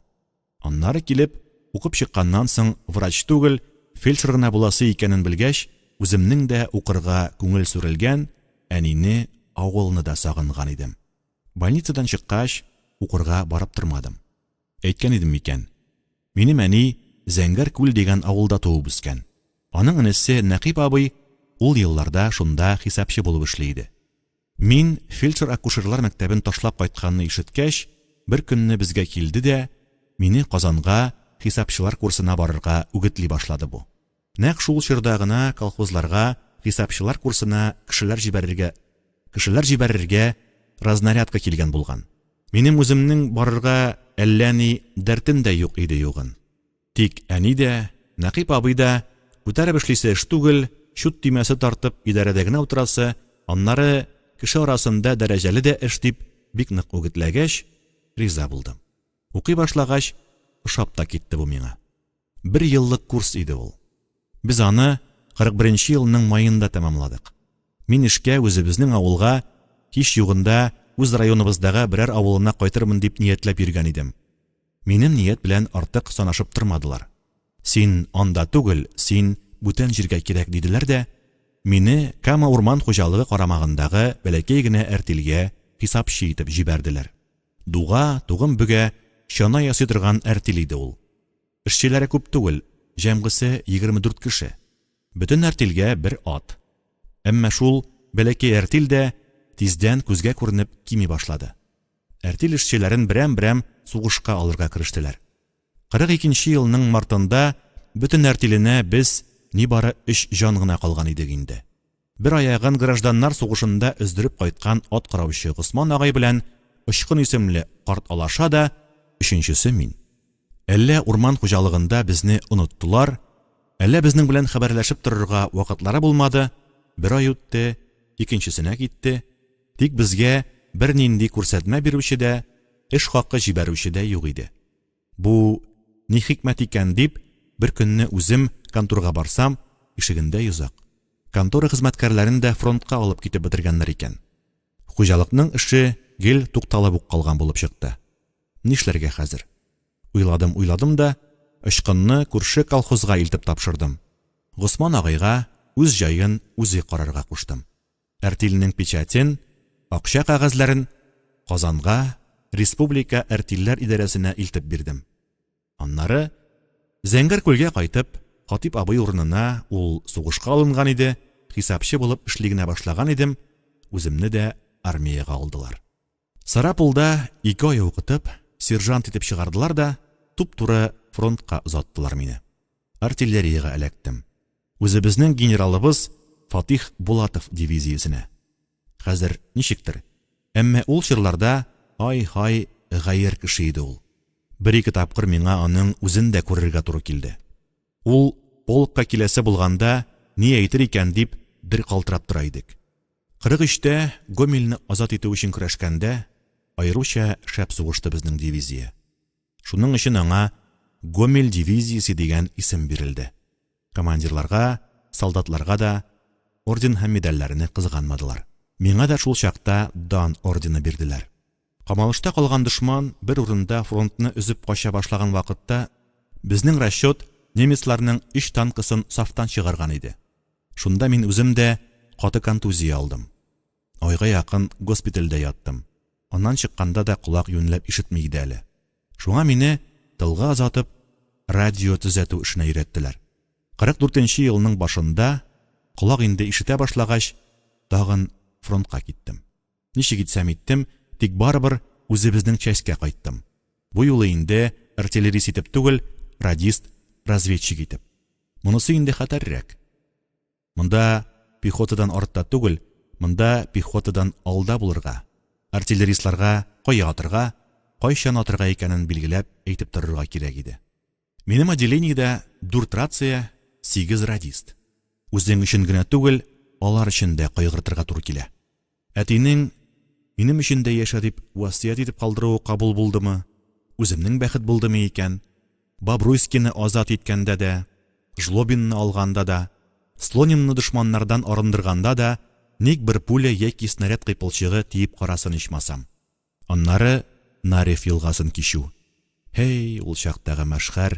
Аннары килеп, укып чыкканнан соң врач түгел, фельдшер гына буласы икәнен белгәч, үземнең дә укырга күңел сүрелгән, әнине, авылны да сагынган идем. Больницадан чыккач, укырга барып тормадым. Әйткән идем микән? Минем әни Зәңгәр күл дигән авылда туып үскән. Аның энесе Нәкыйп абый ул елларда шунда хисапчы булып эшли иде. Мин фельдшер-акушерлар мәктәбен ташлап кайтканны ишеткәч, бер көнне безгә килде дә, мине Казанга хисапчылар курсына барырга үгетли башлады бу. Нәкъ шул чорда гына колхозларга хисапчылар курсына кешеләр җибәрергә кешеләр җибәрергә разнарядка килгән булган. Минем үземнең барырга әллә ни дәртем дә юк иде югын. Тик әни дә, Нәкыйп абый да, күтәреп эшлисе эш түгел, чут төймәсе тартып идарәдә генә утырасы, аннары кеше арасында дәрәҗәле дә эш дип бик нык үгетләгәч, риза булдым. Укый башлагач, ошап та китте бу миңа. Бер еллык курс иде ул. Без аны 41 нче елның маенда тәмамладык. Мин эшкә үзебезнең авылга, һич югында үз районыбыздагы берәр авылына кайтырмын дип ниятләп йөргән идем. Минем ният белән артык санашып тормадылар. Син анда түгел, син бүтән җиргә кирәк, диделәр дә, мине Кама урман хуҗалыгы карамагындагы бәләкәй генә әртилгә хисапчы итеп җибәрделәр. Дуга, тугым бөгә, чана ясый торган әртил иде ул. Эшчеләре күп түгел, җәмгысе 24 кеше. Бөтен әртилгә бер ат. Әмма шул бәләкәй әртил дә тиздән күзгә күренеп кими башлады. Әртил эшчеләрен берәм-берәм сугышка алырга керештеләр. 42 нче елның мартында бөтен әртиленә без нибары өч җан гына калган идек инде. Бер аягын гражданнар сугышында өздереп кайткан ат караучы Госман агай белән Очкын исемле карт алаша да, өченчесе мин. Әллә урман хуҗалыгында безне оныттылар, әллә безнең белән хәбәрләшеп торырга вакытлары булмады, бер ай үтте, икенчесенә китте, тик безгә бернинди күрсәтмә бирүче дә, эш хакы җибәрүче дә юк иде. Бу ни хикмәт икән дип, бер көнне үзем конторга барсам, ишегендә йозак. Контора хезмәткәрләрен дә фронтка алып китеп бетергәннәр икән. Хуҗалыкның эше гел тукталып ук калган булып чыкты. Нишләргә хәзер? Уйладым, уйладым да, Очкынны күрше колхозга илтеп тапшырдым. Госман агайга үз җаен үзе карарга куштым. Әртилнең печатен, акча кәгазьләрен Казанга, республика әртилләр идарәсенә илтеп бирдем. Аннары Зәңгәр күлгә кайтып, Хатип абый урынына, ул сугышка алынган иде, хисапчы булып эшли генә башлаган идем, үземне дә армиягә алдылар. Сарапулда ике ай укытып, сержант итеп чыгардылар да, туп-туры фронтка озаттылар мине. Артиллериягә эләктем. Үзебезнең генералыбыз Фатих Булатов дивизиясенә. Хәзер ничектер, әмма ул чорларда ай-һай гаер кеше иде ул. Бер-ике тапкыр миңа аның үзен дә күрергә туры килде. Ул полкка киләсе булганда, ни әйтер икән дип, дер калтырап тора идек. 43-тә Гомельне азат итү өчен көрәшкәндә, аеруча шәп сугышты безнең дивизия. Шуның өчен аңа Гомель дивизиясе дигән исем бирелде. Командирларга, солдатларга да орден һәм медальләрне кызганмадылар. Миңа да шул чакта Дан ордены бирделәр. Камалышта калган дошман бер урында фронтны өзеп кача башлаган вакытта безнең расчет немецларның өч танкысын сафтан чыгарган иде. Шунда мин үзем дә каты контузия алдым. Айга якын госпитальдә яттым. Аннан чыкканда да колак юньләп ишетми иде әле. Шуңа мине тылга озатып, радио төзәтү эшенә өйрәттеләр. 44 нче елның башында, колак инде ишетә башлагач, тагын фронтка киттем. Ничек итсәм иттем, тик барыбер үзебезнең частькә кайттым. Бу юлы инде артиллерист итеп түгел, радист, разведчик итеп. Монысы инде хәтәррәк. Монда пехотадан артта түгел, монда пехотадан алда булырга, артиллеристларга кая атырга, кайчан атырга икәнен билгеләп әйтеп торырга кирәк иде. Минем отделениедә дүрт рация, сигез радист. Үзең өчен генә түгел, алар өчен дә кайгыртырга туры килә. Әтинең, Минем өчен дә яшә дип васыять итеп калдыруы кабул булдымы, үземнең бәхет булдымы икән? Бобруйскины азат иткәндә дә, Жлобинны алганда да, Слонимны дошманнардан арындырганда да ник бер пуля яки снаряд кыйпылчыгы тиеп карасын ичмасам. Аннары Нарев елгасын кичү. Һәй, ул чактагы мәшхәр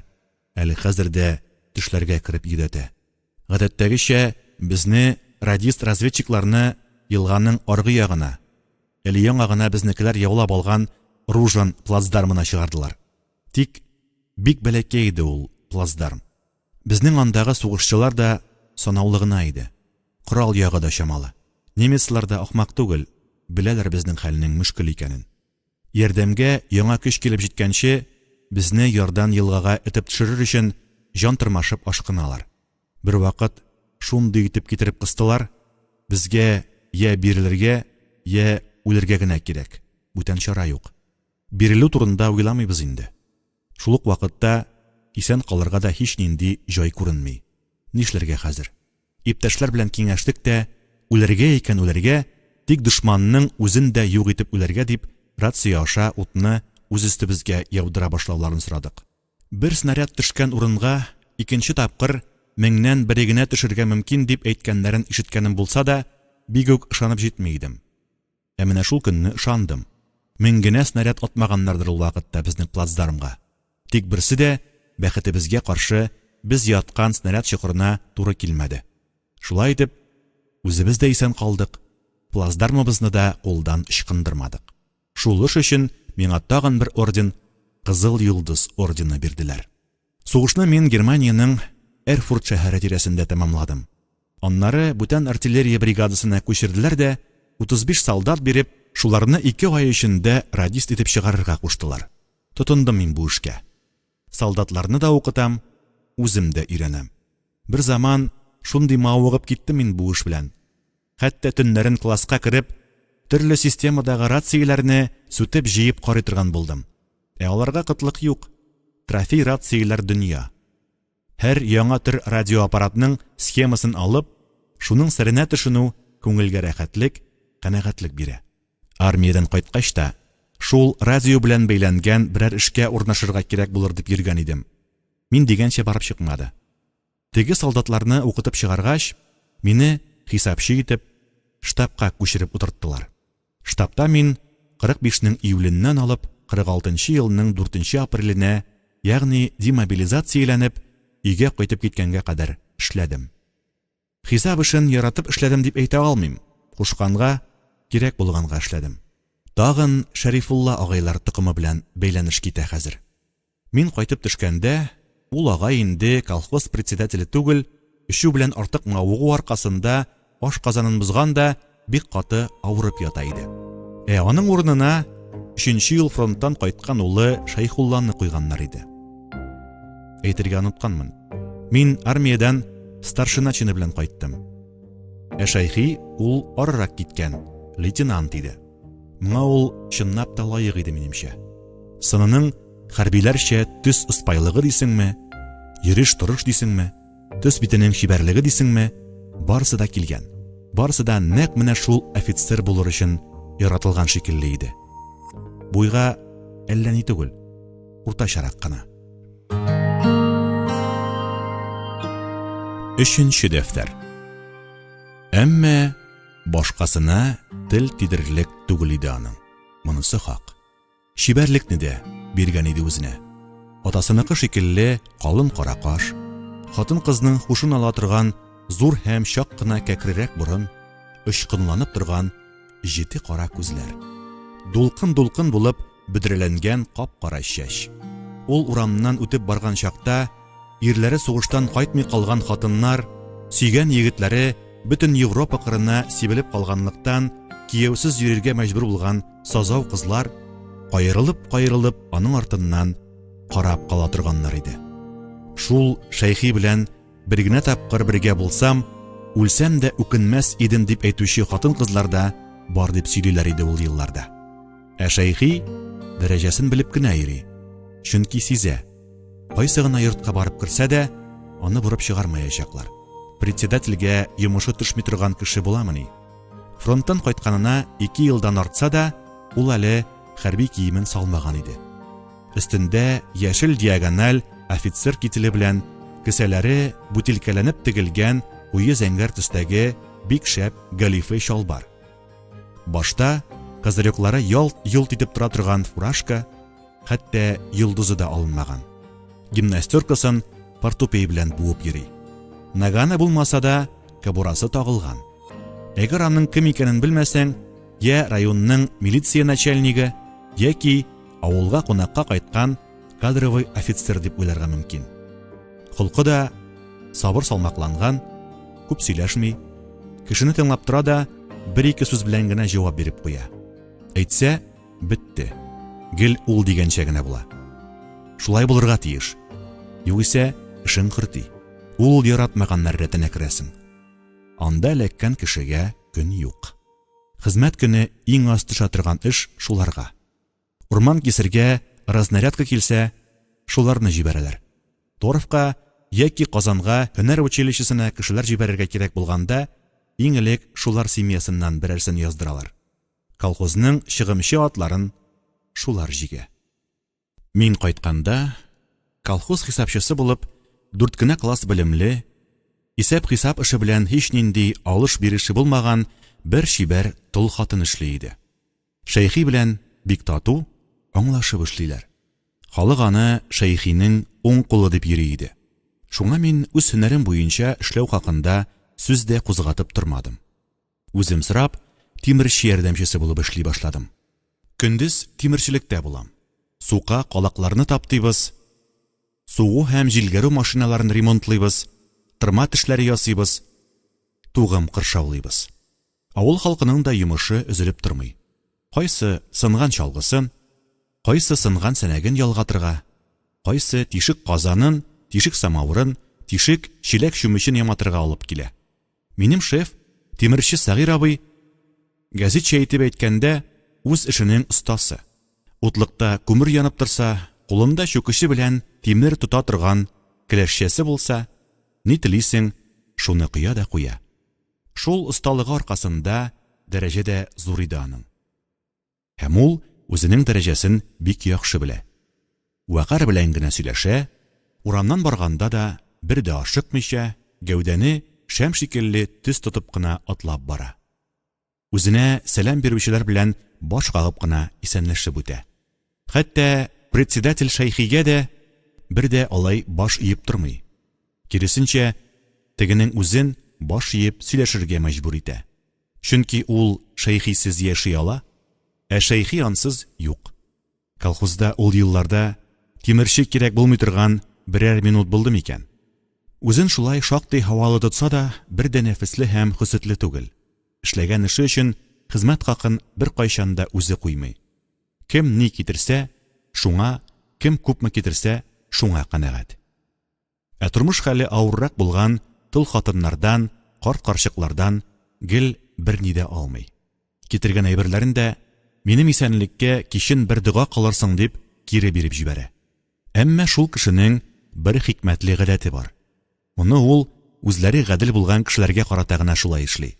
әле хәзер дә төшләргә кереп йөдәтә. Гадәттәгечә, безне, радист-разведчикларны елганың аргы ягына, әле яңа гына безнекеләр яулап алган Ружан плацдармына чыгардылар. Тик бик бәләкәй иде ул плацдарм. Безнең андагы сугышчылар да санаулы гына иде. Корал ягы да чамалы. Немецлар да ахмак түгел, беләләр безнең хәлнең мөшкел икәнен. Ярдәмгә яңа көч килеп җиткәнче, безне ярдан елгага этеп төшерер өчен җан тырмашып ашкыналар. Бервакыт шундый итеп китереп кыстылар, безгә йә бирелергә, йә үлергә генә кирәк, бүтән чара юк. Бирелү турында уйламыйбыз инде. Шул ук вакытта исән калырга да һичнинди җай күренми. Нишләргә хәзер? Иптәшләр белән киңәштек тә, үләргә икән үләргә, тик дошманның үзен дә юк итеп үләргә дип, рация аша утны үз өстебезгә яудыра башлауларын сорадык. Бер снаряд төшкән урынга икенче тапкыр меңнән бере генә төшергә мөмкин дип әйткәннәрен ишеткәнем булса да, бик үк ышанып җитми идем. Ә менә шул көнне ышандым. Мең генә снаряд атмаганнардыр ул вакытта безнең плацдармга. Тик берсе дә, бәхетебезгә каршы, без яткан снаряд чокырына туры килмәде. Шулай итеп, үзебез дә исән калдык, плацдармыбызны да кулдан ычкындырмадык. Шул эш өчен миңа тагын бер орден, Кызыл Йолдыз ордены бирделәр. Сугышны мин Германиянең Эрфурт шәһәре тирәсендә тәмамладым. Аннары бүтән артиллерия бригадасына күчерделәр дә, 35 солдат биреп, шуларны ике ай эчендә радист итеп чыгарырга куштылар. Тотындым мин бу эшкә. Солдатларны да укытам, үзем дә өйрәнәм. Берзаман шундый мавыгып киттем мин бу эш белән. Хәтта төннәрен класска кереп, төрле системадагы рацияләрне сүтеп-җыеп карый торган булдым. Ә аларга кытлык юк. Трофей рацияләр дөнья. Һәр яңа төр радиоаппаратның схемасын алып, шуның серенә төшенү күңелгә рәхәтлек, канәгатьлек бирә. Армиядән кайткач та, шул радио белән бәйләнгән берәр эшкә урнашырга кирәк булыр дип йөргән идем. Мин дигәнчә барып чыкмады. Теге солдатларны укытып чыгаргач, мине хисапчы итеп штабка күчереп утырттылар. Штабта мин 45 нең июленнән алып 46 нчы елның дүртенче апреленә, ягъни демобилизацияләнеп, өйгә кайтып киткәнгә кадәр эшләдем. Хисап эшен яратып эшләдем дип әйтә алмыйм, кушканга, кирәк булганга эшләдем. Тагын Шәрифулла агайлар токымы белән бәйләнеш китә хәзер. Мин кайтып төшкәндә, ул агай инде колхоз председателе түгел, эчү белән артык мавыгу аркасында ашказанын бозган да бик каты авырып ята иде. Ә аның урынына өченче ел фронттан кайткан улы Шәйхулланы куйганнар иде. Әйтергә онытканмын. Мин армиядән старшина чины белән кайттым. Ә Шәйхи ул арырак киткән, лейтенант иде. Моңа ул чынлап та лаек иде минемчә. Сынының хәрбиләрчә төс ыспайлыгы дисеңме, йөреш-торыш дисеңме, Төс битенең чибәрлеге дисеңме, барысы да килгән. Барысы да нәкъ менә шул офицер булыр өчен яратылган шикелле иде. Буйга әллә ни түгел, уртачарак кына. Өченче дәфтәр. Әмма башкасына тел тидерерлек түгел иде аның. Монысы хак. Чибәрлекне дә биргән иде үзенә. Атасыныкы шикелле калын кара каш, хатын-кызның һушын ала торган зур һәм чак кына кәкрерәк борын, очкынланып торган җете кара күзләр. Дулкын-дулкын булып бөдрәләнгән кап-кара чәч. Ул урамнан үтеп барган чакта ирләре сугыштан кайтмый калган хатыннар, сөйгән егетләре бөтен Европа кырына сибелеп калганлыктан, кияүсез йөрергә мәҗбүр булган сазау кызлар каерылып-каерылып аның артыннан карап кала торганнар иде. Шул Шәйхи белән бер генә тапкыр бергә булсам, үлсәм дә үкенмәс идем дип әйтүче хатын-кызлар да бар дип сөйлиләр иде ул елларда. Ә Шәйхи дәрәҗәсен белеп кенә йөри. Чөнки сизә, кайсы гына йортка барып керсә дә, аны борып чыгармаячаклар. Председательгә йомышы төшми торган кеше буламыни? Фронттан кайтканына ике елдан артса да, ул әле хәрби киемен салмаган иде. Өстендә яшел диагональ офицер кителе белән кесәләре бутилкәләнеп тегелгән куе зәңгәр төстәге бик шәп галифе чалбар. Башта козырёклары ялт-йолт итеп тора торган фуражка, хәтта йолдызы да алынмаган. Гимнастеркасын портупей белән буып йөри. Наганы булмаса да, кобурасы тагылган. Әгәр аның кем икәнен белмәсәң, я районның милиция начальнигы, яки авылга кунакка кайткан кадровый офицер дип уйларга мөмкин. Холкы да сабыр салмакланган, күп сөйләшми, кешене тыңлап тора да, бер-ике сүз белән генә җавап биреп куя. Әйтсә, бетте. Гел ул дигәнчә генә була. Шулай булырга тиеш. Югыйсә, эшең хөрти. Ул яратмаганнар рәтенә керәсең. Анда эләккән кешегә көн юк. Хезмәт көне иң аз төшә торган эш шуларга. Урман кисергә разнарядка килсә, шуларны җибәрәләр. Торфка яки Казанга һөнәр училищесына кешеләр җибәрергә кирәк булганда, иң элек шулар семьясыннан берәрсен яздыралар. Колхозның чыгымчы атларын шулар җигә. Мин кайтканда, колхоз хисапчысы булып, дүрт кенә класс белемле, исәп-хисап эше белән һичнинди алыш-биреше булмаган бер чибәр тол хатын эшли иде. Шәйхи белән бик тату, аңлашып эшлиләр. Халык аны Шәйхинең уң кулы дип йөри иде. Шуңа мин үз һөнәрем буенча эшләү хакында сүз дә кузгатып тормадым. Үзем сорап, тимерче ярдәмчесе булып эшли башладым. Көндез тимерчелектә булам. Сука, калакларны таптыйбыз, сугу һәм җилгәрү машиналарын ремонтлыйбыз, тырма тешләре ясыйбыз, тугым кыршаулыйбыз. Авыл халкының да йомышы өзелеп тормый. Кайсы сынган чалгысын, кайсы сынган сәнәген ялгатырга, кайсы тишек казанын, тишек самавырын, тишек чиләк-чүмечен яматырга алып килә. Минем шеф, тимерче Сәгыйрь абый, гәзитчә итеп әйткәндә, үз эшенең остасы. Утлыкта күмер янып торса, кулында чүкече белән тимер тота торган келәшчәсе булса, ни телисең, шуны коя да куя. Шул осталыгы аркасында дәрәҗә дә зур иде аның. Һәм ул үзенең дәрәҗәсен бик яхшы белә. Вәкарь белән генә сөйләшә, урамнан барганда да бер дә ашыкмыйча, гәүдәне шәм шикелле төз тотып кына атлап бара. Үзенә сәлам бирүчеләр белән баш кагып кына исәнләшеп үтә. Хәтта председатель Шәйхигә дә бер дә алай баш иеп тормый. Киресенчә, тегенең үзен баш иеп сөйләшергә мәҗбүр итә. Чөнки ул Шәйхисез яши ала, ә Шәйхи ансыз юк. Колхозда ул елларда тимерче кирәк булмый торган берәр минут булды микән? Үзен шулай шактый һавалы тотса да, бер дә нәфесле һәм хөсетле түгел. Эшләгән эше өчен хезмәт хакын беркайчан да үзе куймый. Кем ни китерсә, шуңа, кем күпме китерсә, шуңа канәгать. Ә тормыш хәле авыррак булган тол хатыннардан, карт-карчыклардан гел берни дә алмый. Китергән әйберләрен дә, минем исәнлеккә кичен бер дога кылырсың дип, кире биреп җибәрә. Әмма шул кешенең бер хикмәтле гадәте бар. Моны ул үзләре гадел булган кешеләргә карата гына шулай эшли.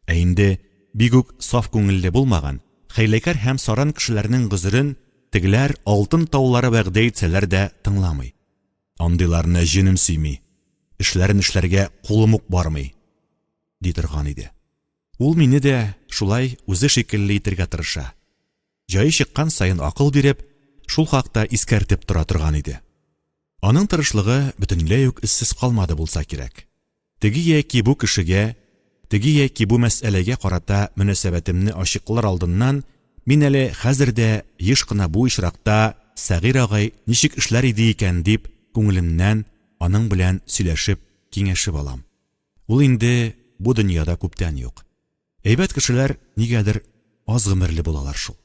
Ә инде бик үк саф күңелле булмаган, хәйләкәр һәм саран кешеләрнең гозерен тегеләр алтын таулары вәгъдә итсәләр дә тыңламый. Андыйларны җенем сөйми, эшләрен эшләргә кулым ук бармый, ди торган иде. Ул мине дә шулай үзе шикелле итергә тырыша. Җае чыккан саен акыл биреп, шул хакта искәртеп тора торган иде. Аның тырышлыгы бөтенләй үк эзсез калмады булса кирәк. Теге яки бу кешегә, теге яки бу мәсьәләгә карата мөнәсәбәтемне ачыклар алдыннан мин әле хәзер дә еш кына бу очракта Сәгыйрь агай ничек эшләр иде икән дип күңелемнән аның белән сөйләшеп, киңәшеп алам. Ул инде бу дөньяда күптән юк. Әйбәт кешеләр нигәдер аз гомерле булалар шул.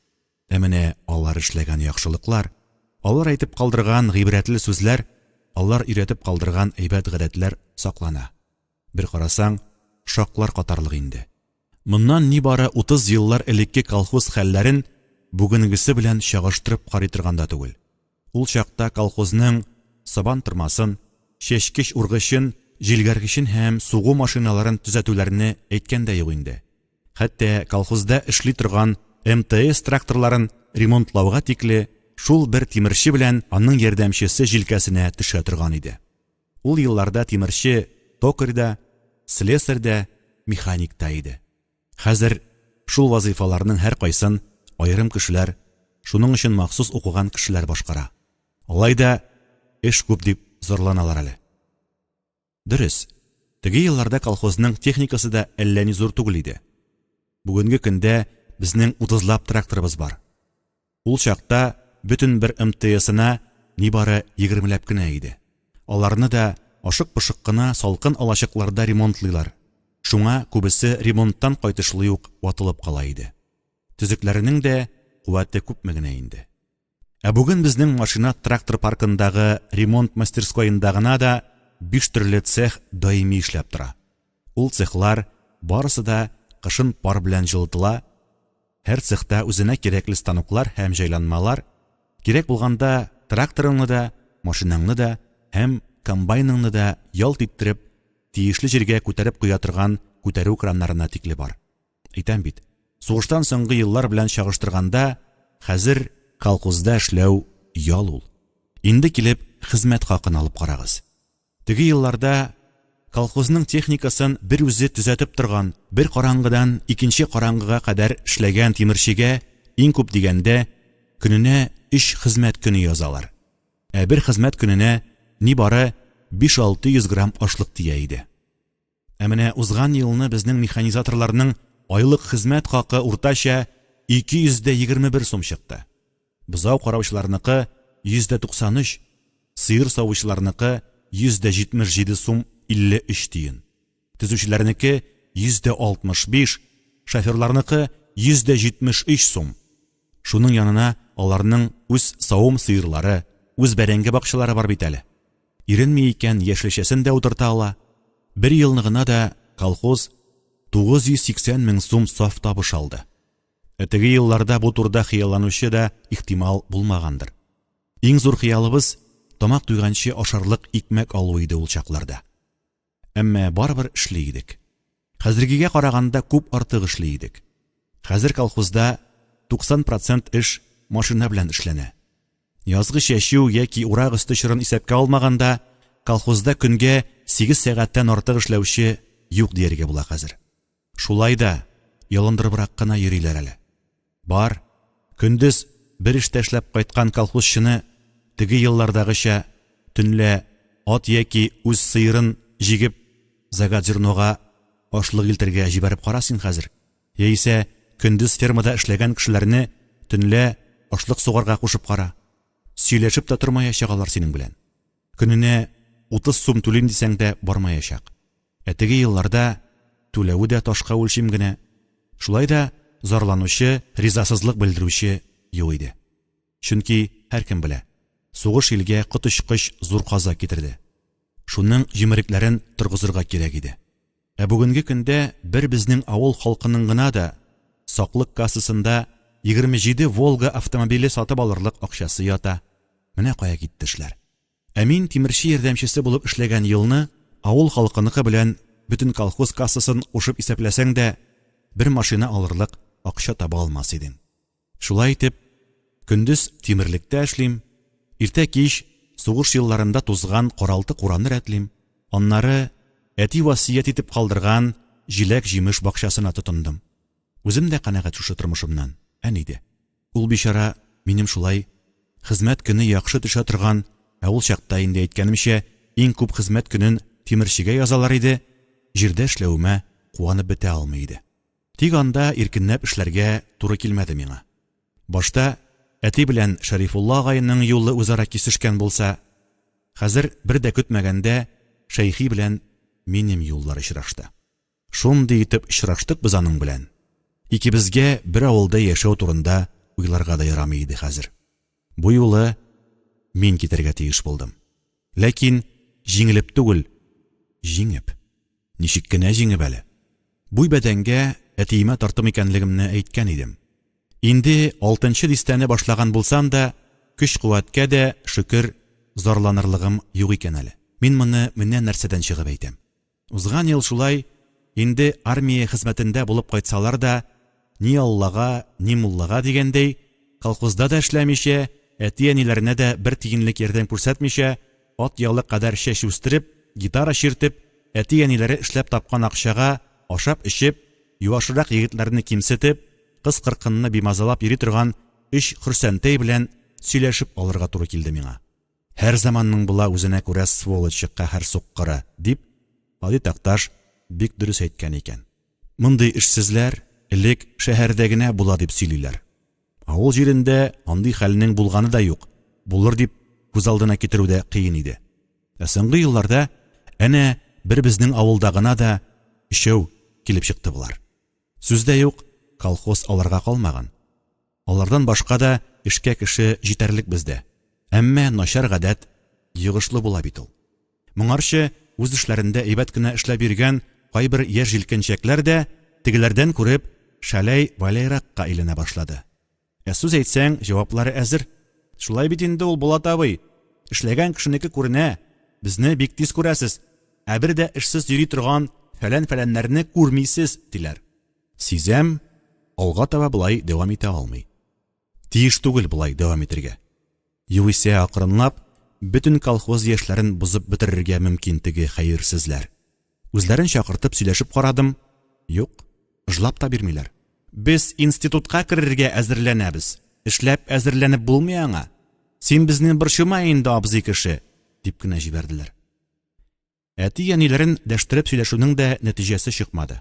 Ә менә алар эшләгән яхшылыклар, алар әйтеп калдырган гыйбрәтле сүзләр, алар өйрәтеп калдырган әйбәт гадәтләр саклана. Бер карасаң, шаклар катарлык инде. Моннан нибары 30 еллар элекке колхоз хәлләрен бүгенгесе белән чагыштырып карый торган да түгел. Ул чакта колхозның сабан тырмасын, чәчкеч ургычын, җилгәргечен һәм сугу машиналарын төзәтүләрне әйткән дә юк инде. Хәтта колхозда эшли торган МТС тракторларын ремонтлауга тикле шул бер тимерче белән аның ярдәмчесе җилкәсенә төшә торган иде. Ул елларда тимерче токарь да, слесарь да, механик та иде. Хәзер шул вазыйфаларның һәркайсын аерым кешеләр, шуның өчен махсус укыган кешеләр башкара. Алай да эш күп дип зарланалар әле. Дөрес, теге елларда колхозның техникасы да әллә ни зур түгел иде. Бүгенге көндә безнең утызлап тракторыбыз бар. Ул чакта бөтен бер МТСына нибары егермеләп кенә иде. Аларны да ашык-пошык кына салкын алачыкларда ремонтлыйлар. Шуңа күбесе ремонттан кайтышлый ук ватылып кала иде. Төзекләренең дә куәте күпме генә инде. Ә бүген безнең машина-трактор паркындагы ремонт мастерскоенда гына да биш төрле цех даими эшләп тора. Ул цехлар барысы да кышын пар белән җылытыла, һәр цехта үзенә кирәкле станоклар һәм җайланмалар, кирәк булганда тракторыңны да, машинаңны да һәм комбайныңны да ялт иттереп тиешле җиргә күтәреп куя торган күтәрү краннарына тикле бар. Әйтәм бит, сугыштан соңгы еллар белән чагыштырганда, хәзер колхозда эшләү ял ул. Инде килеп хезмәт хакын алып карагыз. Теге елларда колхозның техникасын бер үзе төзәтеп торган, бер караңгыдан икенче караңгыга кадәр эшләгән тимерчегә иң күп дигәндә көненә өч хезмәт көне язалар. Ә бер хезмәт көненә нибары 5-600 грамм ашлык тия иде. Ә менә узган елны безнең механизаторларның айлык хезмәт хакы уртача 221 сум чыкты. Бозау караучыларныкы 193, сыер савучыларныкы 177 сум 53 тиен. Төзүчеләрнеке 165, шоферларныкы 173 сум. Шуның янына аларның үз савым сыерлары, үз бәрәңге бакчалары бар бит әле. Иренми икән, яшелчәсен дә утырта ала. Бер елны гына да колхоз 980 мең сум саф табыш алды. Ә теге елларда бу турыда хыялланучы да ихтимал булмагандыр. Иң зур хыялыбыз тамак туйганчы ашарлык икмәк алу иде ул чакларда. Әмма барыбер эшли идек. Хәзергегә караганда күп артык эшли идек. Хәзер колхозда 90 процент эш машина белән эшләнә. Язгы чәчү яки урак өсте чорын исәпкә алмаганда, колхозда көнгә 8 сәгатьтән артык эшләүче юк дияргә була хәзер. Шулай да ялындырыбрак кына йөриләр әле. Бар, көндез бер эштә эшләп кайткан колхозчыны теге еллардагыча төнлә ат яки үз сыерын җигеп заготзернога ашлык илтергә җибәреп кара син хәзер. Яисә көндез фермада эшләгән кешеләрне төнлә ашлык сугарга кушып кара. Сөйләшеп тә тормаячак алар синең белән. Көненә 30 сум түлим дисәң дә бармаячак. Ә теге елларда түләве дә ташка үлчим генә. Шулай да зарланучы, ризасызлык белдерүче юк иде. Чөнки һәркем белә, сугыш илгә коточкыч зур каза китерде. Шуның җимерекләрен торгызырга кирәк иде. Ә бүгенге көндә бер безнең авыл халкының гына да саклык кассасында 27 Волга автомобиле сатып алырлык акчасы ята. Менә кая китте эшләр. Ә мин тимерче ярдәмчесе булып эшләгән елны авыл халкыныкы белән бөтен колхоз кассасын кушып исәпләсәң дә, бер машина алырлык акча таба алмас идең. Шулай итеп, көндез тимерлектә эшлим, иртә-кич сугыш елларында тузган каралты-кураны рәтлим, аннары әти васыять итеп калдырган җиләк-җимеш бакчасына тотындым. Үзем дә канәгать шушы тормышымнан, әни дә. Ул бичара минем шулай хезмәт көне яхшы төшә торган, ә ул чакта инде әйткәнемчә, иң күп хезмәт көнен тимерчегә язалар иде, җирдә эшләвемә куанып бетә алмый иде. Тик анда иркенләп эшләргә туры килмәде миңа. Башта әти белән Шәрифулла агайның юлы үзара кисешкән булса, хәзер бер дә көтмәгәндә Шәйхи белән минем юллар очрашты. Шундый итеп очраштык без аның белән. Икебезгә бер авылда яшәү турында уйларга да ярамый иде хәзер. Бу юлы мин китәргә тиеш булдым. Ләкин җиңелеп түгел, җиңеп. Ничек кенә җиңеп әле. Буй бәдәнгә әтиемә тартым икәнлегемне әйткән идем. Инде алтынчы дистәне башлаган булсам да, көч-куәткә дә, шөкер, зарланырлыгым юк икән әле. Мин моны менә нәрсәдән чыгып әйтәм. Узган ел шулай, инде армия хезмәтендә булып кайтсалар да, ни Аллага, ни муллага дигәндәй, колхозда да эшләмичә, әти-әниләренә дә бер тиенлек ярдәм күрсәтмичә, ат ялы кадәр чәч үстереп, гитара чиртеп, әти-әниләре эшләп тапкан акчага ашап-эчеп, юашрак егетләрне кимсетеп, кыз-кыркынны бимазалап йөри торган өч хөрсәнтәй белән сөйләшеп алырга туры килде миңа. Һәр заманның була үзенә күрә сволочы, каһәр суккыры, дип, Һади Такташ бик дөрес әйткән икән. Мондый эшсезләр элек шәһәрдә генә була дип сөйлиләр. Авыл җирендә андый хәлнең булганы да юк, булыр дип күз алдына китерү дә кыен иде. Ә соңгы елларда әнә бер безнең авылда гына да өчәү килеп чыкты болар. Сүз дә юк, колхоз аларга калмаган. Алардан башка да эшкә кеше җитәрлек бездә. Әмма начар гадәт йогышлы була бит ул. Моңарчы үз эшләрендә әйбәт кенә эшләп йөргән кайбер яшь җилкенчәкләр дә, тегеләрдән күреп, шәләй-вәләйракка әйләнә башлады. Ә сүз әйтсәң, җаваплары әзер. Шулай бит инде ул, Булат абый. Эшләгән кешенеке күренә. Безне бик тиз күрәсез. Ә бер дә эшсез йөри торган фәлән-фәләннәрне күрмисез, диләр. Сизәм, алга таба болай дәвам итә алмый. Тиеш түгел болай дәвам итергә. Югыйсә акрынлап бөтен колхоз яшьләрен бозып бетерергә мөмкин теге хәерсезләр. Үзләрен чакыртып сөйләшеп карадым, юк, ыжлап та бирмиләр. Без институтка керергә әзерләнәбез, эшләп әзерләнеп булмый аңа. Син безне борчыма инде, абзый кеше, дип кенә җибәрделәр. Әти-әниләрен дәштереп сөйләшүнең дә нәтиҗәсе чыкмады.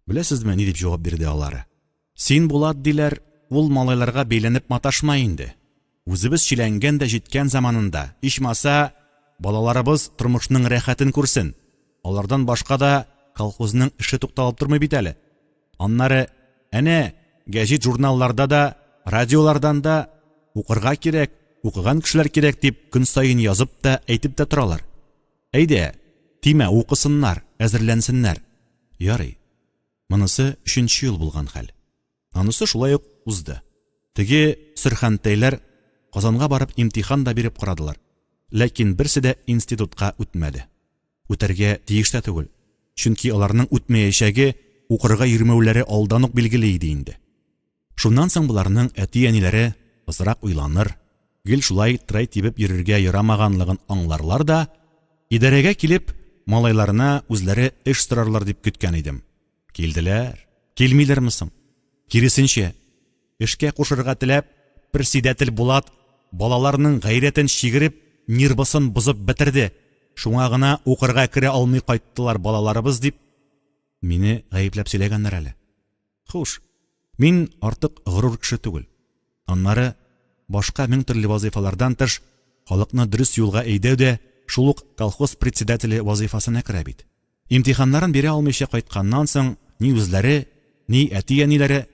Беләсезме, ни дип җавап бирде алары? Син, Булат, диләр, ул малайларга бәйләнеп маташма инде. Үзебез чиләнгән дә җиткән заманында, ичмаса, балаларыбыз тормышның рәхәтен күрсен. Алардан башка да колхозның эше тукталып тормый бит әле. Аннары, әнә, гәҗит-журналларда да, радиолардан да укырга кирәк, укыган кешеләр кирәк дип көн саен язып та, әйтеп тә торалар. Әйдә, тимә, укысыннар, әзерләнсеннәр. Ярый. Монысы өченче ел булган хәл. Анысы шулай ук узды. Теге сөрхәнтәйләр Казанга барып имтихан да биреп карадылар. Ләкин берсе дә институтка үтмәде. Үтәргә тиеш тә түгел, чөнки аларның үтмәячәге, укырга йөрмәүләре алдан ук билгеле иде инде. Шуннан соң боларның әти-әниләре азрак уйланыр, гел шулай трай тибеп йөрергә ярамаганлыгын аңларлар да, идарәгә килеп, малайларына үзләре эш сорарлар дип көткән идем. Килделәр. Килмиләрме соң? Киресенчә, эшкә кушырга теләп, председатель Булат балаларның гайрәтен чигереп, нервысын бозып бетерде. Шуңа гына укырга керә алмый кайттылар балаларыбыз дип, мине гаепләп сөйләгәннәр әле. Хуш, мин артык горур кеше түгел. Аннары, башка мең төрле вазыйфалардан тыш, халыкны дөрес юлга әйдәү дә шул ук колхоз председателе вазыйфасына керә бит. Имтиханнарын бирә алмыйча кайтканнан соң, ни үзләре, ни әти-әниләре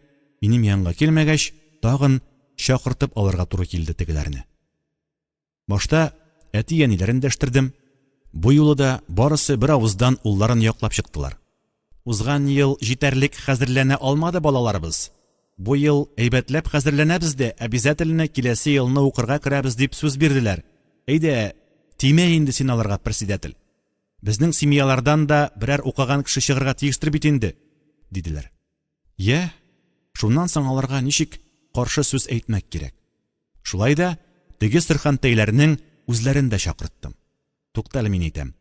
минем янга килмәгәч, тагын чакыртып алырга туры килде тегеләрне. Башта әти-әниләрен дәштердем. Бу юлы да барысы бер авыздан улларын яклап чыктылар. Узган ел җитәрлек хәзерләнә алмады балаларыбыз. Бу ел әйбәтләп хәзерләнәбез дә, обязательно киләсе елны укырга керәбез дип сүз бирделәр. Әйдә, тимә инде син аларга, председатель. Безнең семьялардан да берәр укыган кеше чыгырга тиештер бит инде, диделәр. Йә, шуннан соң аларга ничек каршы сүз әйтмәк кирәк? Шулай да теге сөрхәнтәйләрнең үзләрен дә чакырттым. Туктале, мин әйтәм.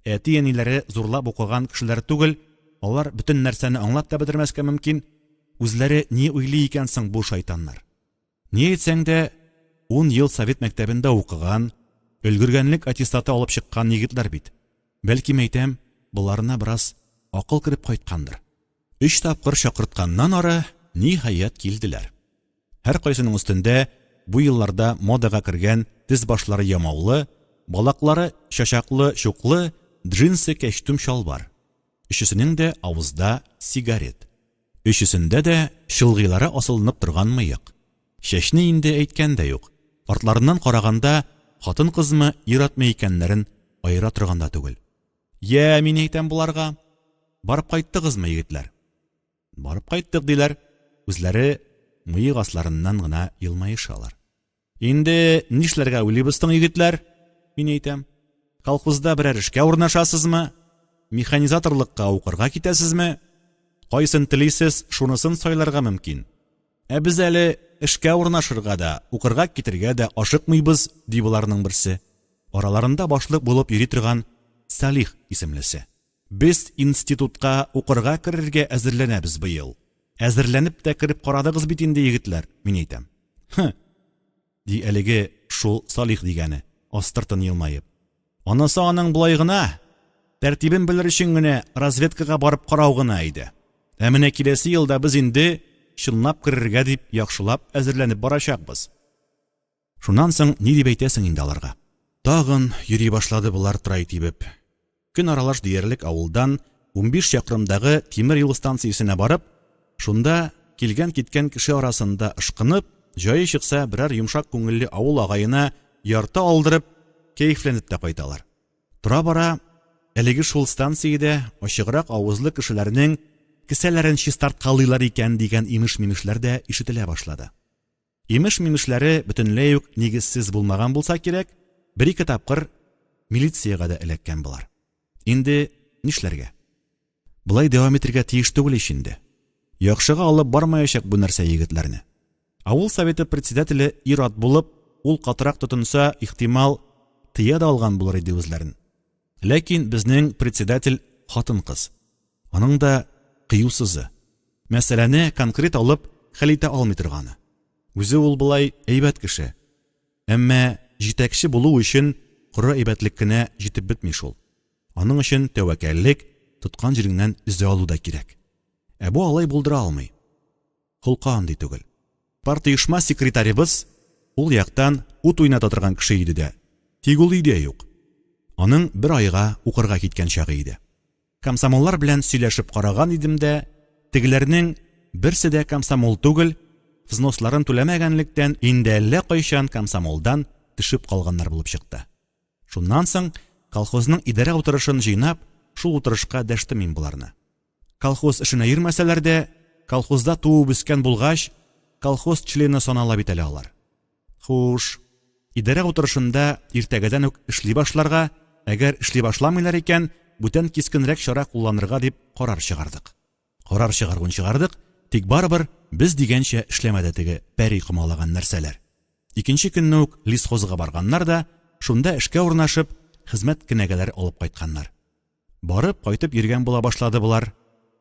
Әти-әниләре зурлап укыган кешеләр түгел, алар бөтен нәрсәне аңлап та бетермәскә мөмкин. Үзләре ни уйлый икән соң бу шайтаннар? Ни әйтсәң дә, ун ел совет мәктәбендә укыган, өлгергәнлек аттестаты алып чыккан егетләр бит. Бәлки, мәйтәм, боларына бераз акыл кереп кайткандыр. Өч тапкыр чакыртканнан ары, ниһаять, килделәр. Һәркайсының өстендә бу елларда модага кергән тез башлары ямаулы, балаклары чачаклы-чуклы джинсы кәчтүм-чалбар. Өчесенең дә авызда сигарет. Өчесендә дә чылгыйлары асылынып торган мыек. Чәчне инде әйткән дә юк. Артларыннан караганда, хатын-кызмы, ир-атмы икәннәрен аера торган да түгел. Йә, мин әйтәм боларга, барып кайттыгызмы, егетләр? Барып кайттык, диләр. Үзләре мыек асларыннан гына елмаешалар. Инде нишләргә уйлыйбыз соң, егетләр? Мин әйтәм. Колхозда берәр эшкә урнашасызмы? Механизаторлыкка укырга китәсезме? Кайсын телисез, шунысын сайларга мөмкин. Ә без әле эшкә урнашырга да, укырга китергә дә ашыкмыйбыз, ди боларның берсе. Араларында башлык булып йөри торган Салих исемлесе. Без институтка укырга керергә әзерләнәбез быел. Әзерләнеп тә кереп карадыгыз бит инде, егетләр, мин әйтәм. Һы! Ди әлеге шул Салих дигәне, астыртын елмаеп. Анысы аның болай гына, тәртибен белер өчен генә разведкага барып карау гына иде. Ә менә киләсе елда без инде чынлап керергә дип яхшылап әзерләнеп барачакбыз. Шуннан соң ни дип әйтәсең инде аларга? Тагын йөри башлады болар трай тибеп. Көн аралаш диярлек авылдан 15 чакрымдагы тимер юл станциясенә барып, шунда килгән-киткән кеше арасында ышкынып, җае чыкса берәр йомшак күңелле авыл агаена ярты алдырып, кәефләнеп тә кайталар. Тора-бара әлеге шул станциядә ачыграк авызлы кешеләрнең кесәләрен чистарткалыйлар икән дигән имеш-мимешләр дә ишетелә башлады. Имеш-мимешләре бөтенләй үк нигезсез булмаган булса кирәк, бер-ике тапкыр милициягә дә эләккән болар. Инде нишләргә? Болай дәвам итергә тиеш түгел ич инде. Яхшыга алып бармаячак бу нәрсә егетләрне. Авыл советы председателе ир-ат булып, ул катырак тотынса, ихтимал, тыя да алган булыр иде үзләрен. Ләкин безнең председатель хатын-кыз. Аның да кыюсызы. Мәсьәләне конкрет алып хәл итә алмый торганы. Үзе ул болай әйбәт кеше. Әмма җитәкче булу өчен коры әйбәтлек кенә җитеп бетми шул. Аның өчен тәвәккәллек, тоткан җиреңнән өзә алу да кирәк. Ә бу алай булдыра алмый. Холкы андый түгел. Партоешма секретаребыз ул яктан ут уйната торган кеше иде дә, тик ул өйдә юк. Аның бер айга укырга киткән чагы иде. Комсомоллар белән сөйләшеп караган идем дә, тегеләрнең берсе дә комсомол түгел, взносларын түләмәгәнлектән инде әллә кайчан комсомолдан төшеп калганнар булып чыкты. Шуннан соң колхозның идарә утырышын җыйнап, шул утырышка дәштем мин боларны. Колхоз эшенә йөрмәсәләр дә, колхозда туып үскән булгач, колхоз члены санала бит әле алар. Хуш, идарә утырышында иртәгәдән үк эшли башларга, әгәр эшли башламыйлар икән, бүтән кискенрәк чара кулланырга дип карар чыгардык. Карар чыгаруын чыгардык, тик барыбер без дигәнчә эшләмәде теге пәри комалаган нәрсәләр. Икенче көнне үк лесхозга барганнар да, шунда эшкә урнашып, хезмәт кенәгәләре алып кайтканнар. Барып, кайтып йөргән була башлады болар.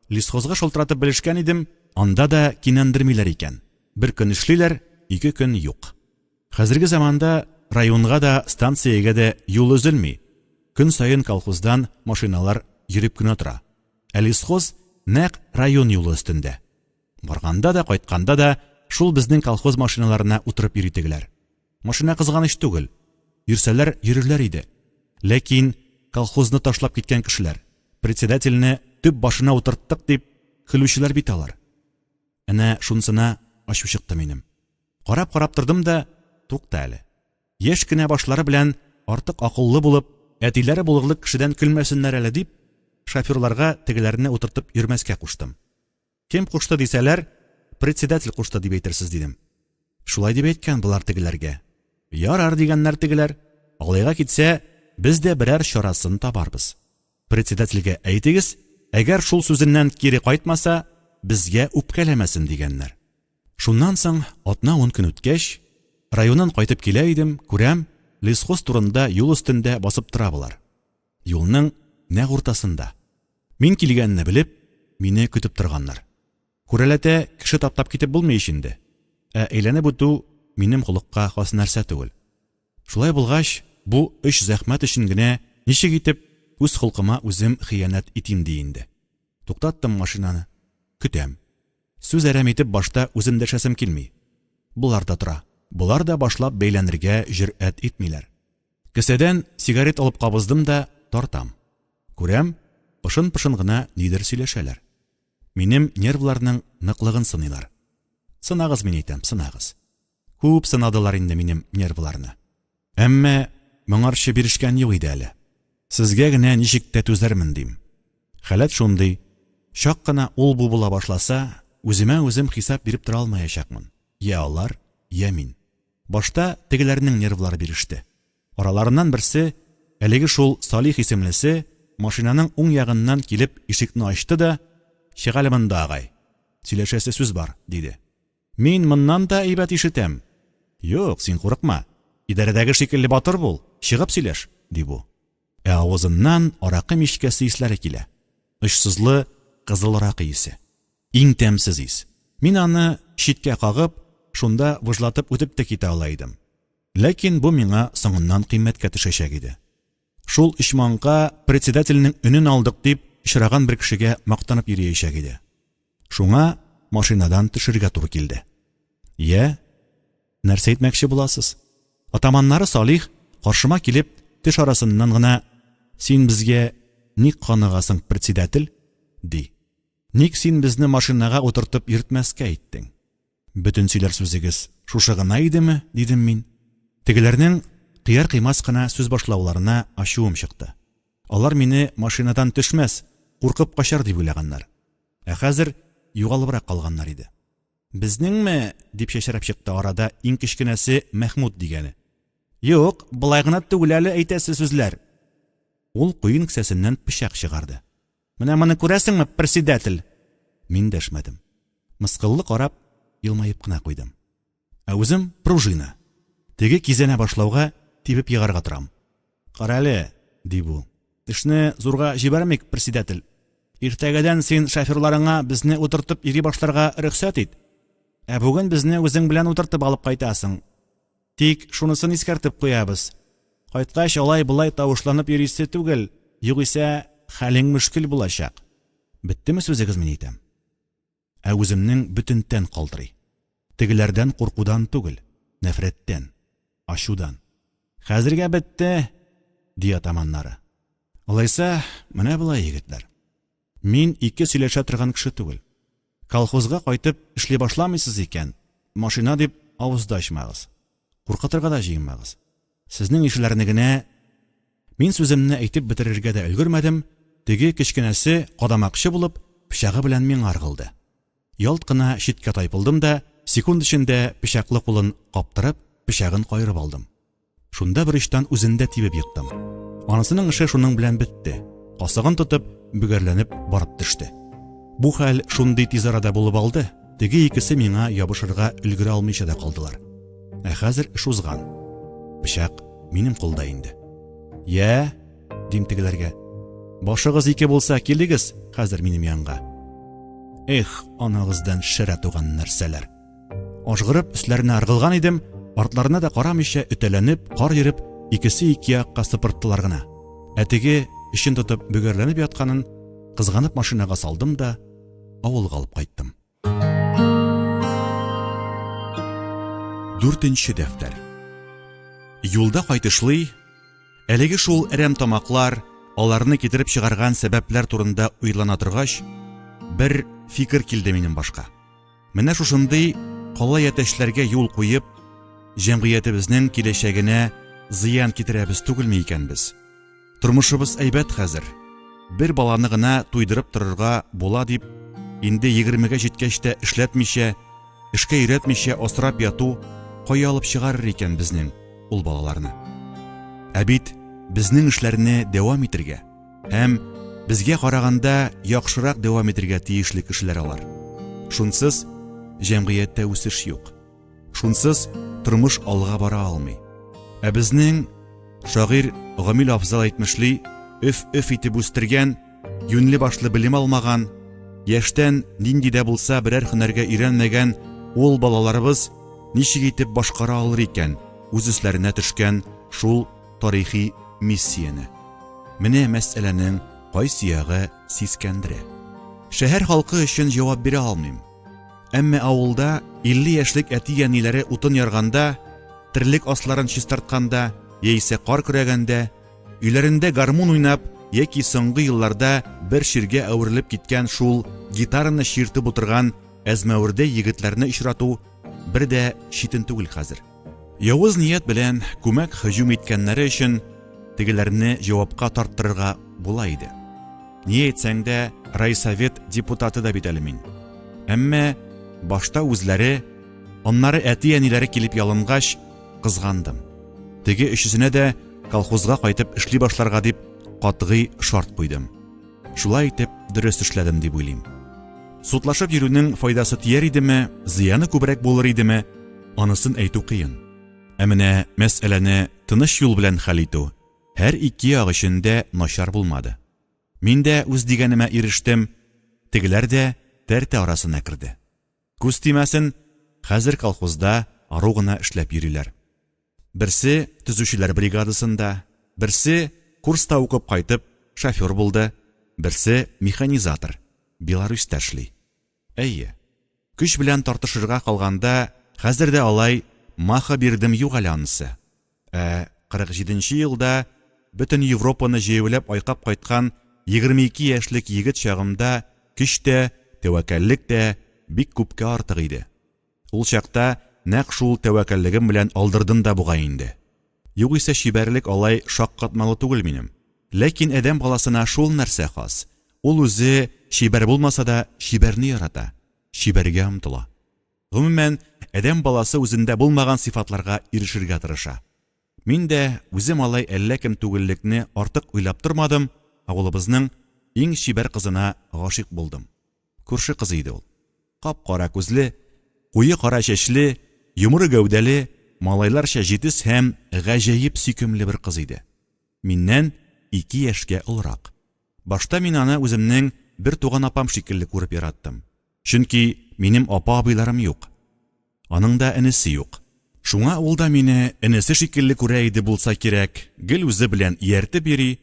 Лесхозга шалтыратып белешкән идем, анда да кинәндермиләр икән. Бер көн эшлиләр, ике көн юк. Хәзерге заманда районга да, станциягә дә юл өзелми. Көн саен колхоздан машиналар йөреп кенә тора. Ә лесхоз нәкъ район юлы өстендә. Барганда да, кайтканда да шул безнең колхоз машиналарына утырып йөри тегеләр. Машина кызганыч түгел. Йөрсәләр, йөрерләр иде. Ләкин колхозны ташлап киткән кешеләр, председательне төп башына утырттык дип көлүчеләр бит алар. Әнә шунысына ачу чыкты минем. Карап-карап тордым да, тукта әле. Яшь кенә башлары белән артык акыллы булып, әтиләре булырлык кешедән көлмәсеннәр әле дип, шоферларга тегеләрне утыртып йөрмәскә куштым. Кем кушты дисәләр, председатель кушты дип әйтерсез, дидем. Шулай дип әйткән болар тегеләргә. Ярар, дигәннәр тегеләр. Алайга китсә, без дә берәр чарасын табарбыз. Председательгә әйтегез, әгәр шул сүзеннән кире кайтмаса, безгә үпкәләмәсен, дигәннәр. Шуннан соң атна-ун көн үткәч, районнан кайтып килә идем, күрәм, лесхоз турында юл өстендә басып тора болар. Юлның нәкъ уртасында. Мин килгәнне белеп, мине көтеп торганнар. Күрәләтә кеше таптап китеп булмый ич инде. Ә әйләнеп үтү минем холыкка хас нәрсә түгел. Шулай булгач, бу өч зәхмәт өчен генә ничек итеп үз холкыма үзем хыянәт итим ди инде. Туктаттым машинаны. Көтәм. Сүз әрәм итеп башта үзем дәшәсем килми. Болар да тора. Болар да башлап бәйләнергә җөрьәт итмиләр. Кесәдән сигарет алып кабыздым да тартам. Күрәм, пышын-пышын гына нидер сөйләшәләр. Минем нервларның ныклыгын сыныйлар. Сынагыз, мин әйтәм, сынагыз. Күп сынадылар инде минем нервларны. Әмма моңарчы бирешкән юк иде әле. Сезгә генә ничек тә түзәрмен, дим. Халәт шундый, чак кына ул-бу була башласа, үземә үзем хисап биреп тора алмаячакмын. Йә алар, йә мин. Башта тегеләрнең нервлары биреште. Араларыннан берсе, әлеге шул Салих исемлесе, машинаның уң ягыннан килеп ишекне ачты да, Чык әле монда, агай. Сөйләшәсе сүз бар, диде. Мин моннан да әйбәт ишетәм. Юк, син курыкма. Идарәдәге шикелле батыр бул, чыгып сөйләш, ди бу. Ә авызыннан аракы мичкәсе исләре килә. Очсызлы кызыл аракы исе. Иң тәмсез ис. Мин аны читкә кагып, шунда выжлатып үтеп тә китә ала идем. Ләкин бу миңа соңыннан кыйммәткә төшәчәк иде. Шул өч маңка председательнең өнен алдык дип, очраган бер кешегә мактанып йөриячәк иде. Шуңа машинадан төшергә туры килде. Йә, нәрсә әйтмәкче буласыз? Атаманнары Салих каршыма килеп, теш арасыннан гына, Син безгә ник каныгасың, председатель? ди. Ник син безне машинага утыртып йөртмәскә иттең? Бөтен сөйләр сүзегез шушы гына идеме? дидем мин. Тегеләрнең кыяр-кыймас кына сүз башлауларына ачуым чыкты. Алар мине машинадан төшмәс, куркып качар дип уйлаганнар. Ә хәзер югалыбрак калганнар иде. Безнеңме? дип чәчрәп чыкты арада иң кечкенәсе Мәхмүт дигәне. Юк, болай гына түгел әле әйтәсе сүзләр. Ул куен кесәсеннән пычак чыгарды. Менә моны күрәсеңме, председатель? Мин дәшмәдем. Мыскыллы карап, елмаеп кына куйдым. Ә үзем пружина. Теге кизәнә башлауга тибеп егарга торам. Карале, ди бу. Эшне зурга җибәрмик, председатель. Иртәгәдән син шоферларыңа безне утыртып йөри башларга рөхсәт ит. Ә бүген безне үзең белән утыртып алып кайтасың. Тик шунысын искәртеп куябыз. Кайткач алай-болай тавышланып йөрисе түгел, югыйсә хәлең мөшкел булачак. Беттеме сүзегез, мин әйтәм. Ә үземнең бөтен тән калтырый. Тегеләрдән куркудан түгел, нәфрәттән, ачудан. Хәзергә бетте, ди атаманнары. Алайса, менә болай, егетләр. Мин ике сөйләшә торган кеше түгел. Колхозга кайтып эшли башламыйсыз икән, машина дип авыз да ачмагыз. Куркытырга да җыенмагыз. Сезнең ишеләрне генә Мин сүземне әйтеп бетерергә дә өлгермәдем, теге кечкенәсе, кадамакчы булып, пычагы белән миңа ыргылды. Ялт кына читкә тайпылдым да, секунд эчендә пычаклы кулын каптырып, пычагын каерып алдым. Шунда бер очтан үзен дә тибеп ектым. Анысының эше шуның белән бетте. Касыгын тотып, бөгәрләнеп барып төште. Бу хәл шундый тиз арада булып алды, теге икесе миңа ябышырга өлгерә алмыйча да калдылар. Ә хәзер эш узган. Пычак минем кулда инде. Йә, дим тегеләргә. Башыгыз ике булса, килегез хәзер минем янга. Эх, анагыздан шәрә туган нәрсәләр. Ажгырып өсләренә ыргылган идем, артларына да карамыйча өтәләнеп, кар ерып, икесе ике якка сыпырттылар гына. Ә теге эчен тотып бөгәрләнеп ятканын кызганып машинага салдым да авылга алып кайттым. Дүртенче дәфтәр. Юлда кайтышлый, әлеге шул әрәм тамаклар, аларны китереп чыгарган сәбәпләр турында уйлана торгач, бер фикер килде минем башка. Менә шушындый калай әтәчләргә юл куеп, җәмгыятебезнең киләчәгенә зыян китерәбез түгелме икән без? Тормышыбыз әйбәт хәзер. Бер баланы гына туйдырып торырга була дип, инде егермегә җиткәч тә эшләтмичә, эшкә өйрәтмичә асрап яту кая алып чыгарыр икән безнең ул балаларны? Ә бит безнең эшләрне дәвам итергә һәм безгә караганда яхшырак дәвам итергә тиешле кешеләр алар. Шунсыз җәмгыятьтә үсеш юк. Шунсыз тормыш алга бара алмый. Ә безнең шагыйрь Гамил Афзал әйтмешли, өф-өф итеп үстергән, юньле башлы белем алмаган, яшьтән нинди дә булса берәр һөнәргә өйрәнмәгән ул балаларыбыз ничек итеп башкара алыр икән үз өсләренә төшкән шул тарихи миссияне? Менә мәсьәләнең кайсы ягы сискәндерә. Шәһәр халкы өчен җавап бирә алмыйм. Әмма авылда 50 яшьлек әти-әниләре утын ярганда, терлек асларын чистартканда яисә кар көрәгәндә, өйләрендә гармун уйнап яки соңгы елларда бер чиргә әверелеп киткән шул гитараны чиртеп утырган әзмәвердәй егетләрне очрату бер дә читен түгел хәзер. Явыз ният белән күмәк һөҗүм иткәннәре өчен тегеләрне җавапка тарттырырга була иде. Ни әйтсәң дә, райсовет депутаты да бит әле мин. Әмма башта үзләре, аннары әти-әниләре килеп ялынгач, кызгандым. Теге өчесенә дә колхозга кайтып эшли башларга дип катгый шарт куйдым. Шулай итеп, дөрес эшләдем дип уйлыйм. Судлашып йөрүнең файдасы тияр идеме, зыяны күбрәк булыр идеме, анысын әйтү кыен. Ә менә мәсьәләне тыныч юл белән хәл итү һәр ике як өчен дә начар булмады. Мин дә үз дигәнемә ирештем, тегеләр дә тәртә арасына керде. Күз тимәсен, хәзер колхозда ару гына эшләп йөриләр. Берсе төзүчеләр бригадасында, берсе курста укып кайтып шофер булды, берсе механизатор, Беларусьта эшли. Әйе, көч белән тартышырга калганда хәзер дә алай маха бирдем юк әле анысы. Ә 47 нче елда бөтен Европаны җәяүләп айкап кайткан 22 яшьлек егет чагымда көч тә, тәвәккәллек тә бик күпкә артык иде. Ул чакта нәкъ шул тәвәккәллегем белән алдырдым да бугай инде. Югыйсә чибәрлек алай шаккатмалы түгел минем. Ләкин адәм баласына шул нәрсә хас, ул үзе чибәр булмаса да чибәрне ярата, чибәргә омтыла. Гомумән, адәм баласы үзендә булмаган сыйфатларга ирешергә тырыша. Мин дә үзем алай әллә кем түгеллекне артык уйлап тормадым, авылыбызның иң чибәр кызына гашыйк булдым. Күрше кызы иде ул. Кап-кара күзле, куе кара чәчле, йомры гәүдәле, малайларча җитез һәм гаҗәеп сөйкемле бер кыз иде. Миннән ике яшькә олырак. Башта мин аны үземнең бер туган апам шикелле күреп яраттым. Чөнки минем апа-абыйларым юк. Аның да энесе юк. Шуңа ул да мине энесе шикелле күрә иде булса кирәк, гел үзе белән ияртеп йөри,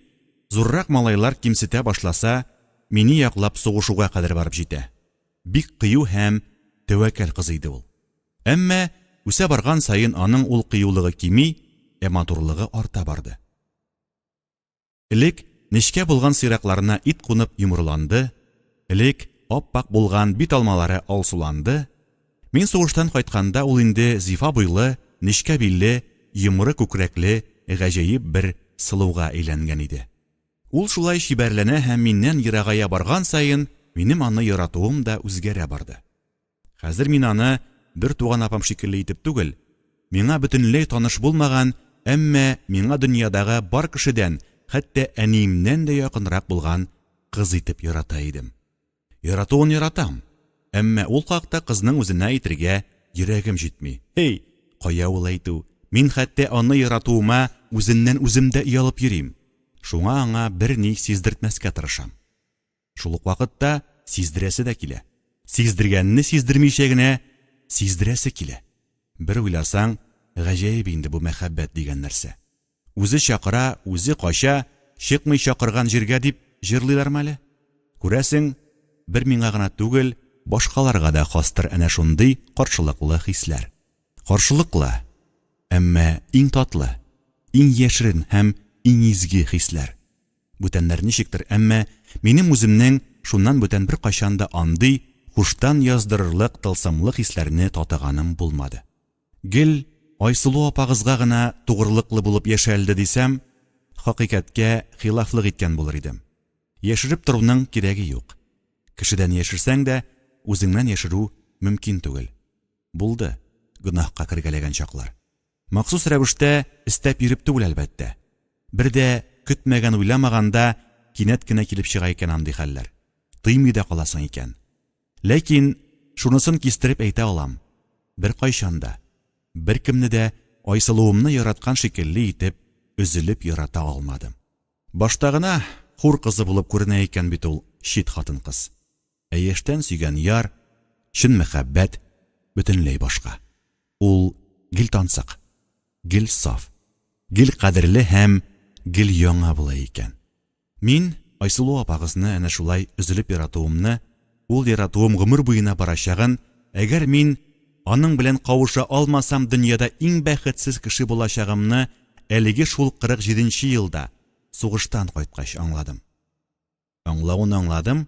зуррак малайлар кимсетә башласа, мине яклап сугышуга кадәр барып җитә. Бик кыю һәм тәвәккәл кыз иде ул. Әмма үсә барган саен аның ул кыюлыгы кими, ә матурлыгы арта барды. Элек нечкә булган сыйракларына ит кунып йомрыланды, элек ап-ак булган бит алмалары алсуланды. Мин сугыштан кайтканда ул инде зифа буйлы, нечкә билле, йомры күкрәкле гаҗәеп бер сылуга әйләнгән иде. Ул шулай чибәрләнә һәм миннән ерагая барган саен минем аны яратуым да үзгәрә барды. Хәзер мин аны бер туган апам шикелле итеп түгел, миңа бөтенләй таныш булмаган, әмма миңа дөньядагы бар кешедән, хәтта әниемнән дә якынрак булган кыз итеп ярата идем. Яратуын яратам, әмма ул хакта кызның үзенә әйтергә йөрәгем җитми. Һей, кая ул әйтү, мин хәтта аны яратуыма үзеннән үзем дә оялып йөрим. Шуңа аңа берни сиздертмәскә тырышам. Шул ук вакытта сиздерәсе дә килә. Сиздергәнне сиздермичә генә сиздерәсе килә. Бер уйласаң, гаҗәеп инде бу мәхәббәт дигән нәрсә. Үзе чакыра, үзе кача, чыкмый чакырган җиргә дип җырлыйлармы әле? Күрәсең, бер миңа гына түгел, башкаларга да хастыр әнә шундый каршылыклы хисләр. Каршылыклы, әмма иң татлы, иң яшерен һәм иң изге хисләр. Бүтәннәр ничектер, әмма минем үземнең шуннан бүтән беркайчан да андый һуштан яздырырлык тылсымлы хисләрне татыганым булмады. Гел Айсылу апагызга гына тугрылыклы булып яшәлде дисәм, хакыйкатькә хилафлык иткән булыр идем. Яшереп торуның кирәге юк. Кешедән яшерсәң дә, үзеңнән яшерү мөмкин түгел. Булды гөнаһка кергәләгән чаклар. Махсус рәвештә эстәп йөреп түгел, әлбәттә. Бер дә көтмәгән-уйламаганда кинәт кенә килеп чыга икән андый хәлләр. Тыймый да каласың икән. Ләкин шунысын кистереп әйтә алам, беркайчан да, беркемне дә Айсылуымны яраткан шикелле итеп өзелеп ярата алмадым. Башта гына хур кызы булып күренә икән бит ул чит хатын-кыз. Ә яшьтән сөйгән яр, чын мәхәббәт бөтенләй башка. Ул гел тансык, гел саф, гел кадерле һәм гел яңа була икән. Мин Айсылу апагызны әнә шулай өзелеп яратуымны, ул яратуым гомер буена барачагын, әгәр мин аның белән кавыша алмасам, дөньяда иң бәхетсез кеше булачагымны әлеге шул 47 нче елда, сугыштан кайткач аңладым. Аңлавын аңладым,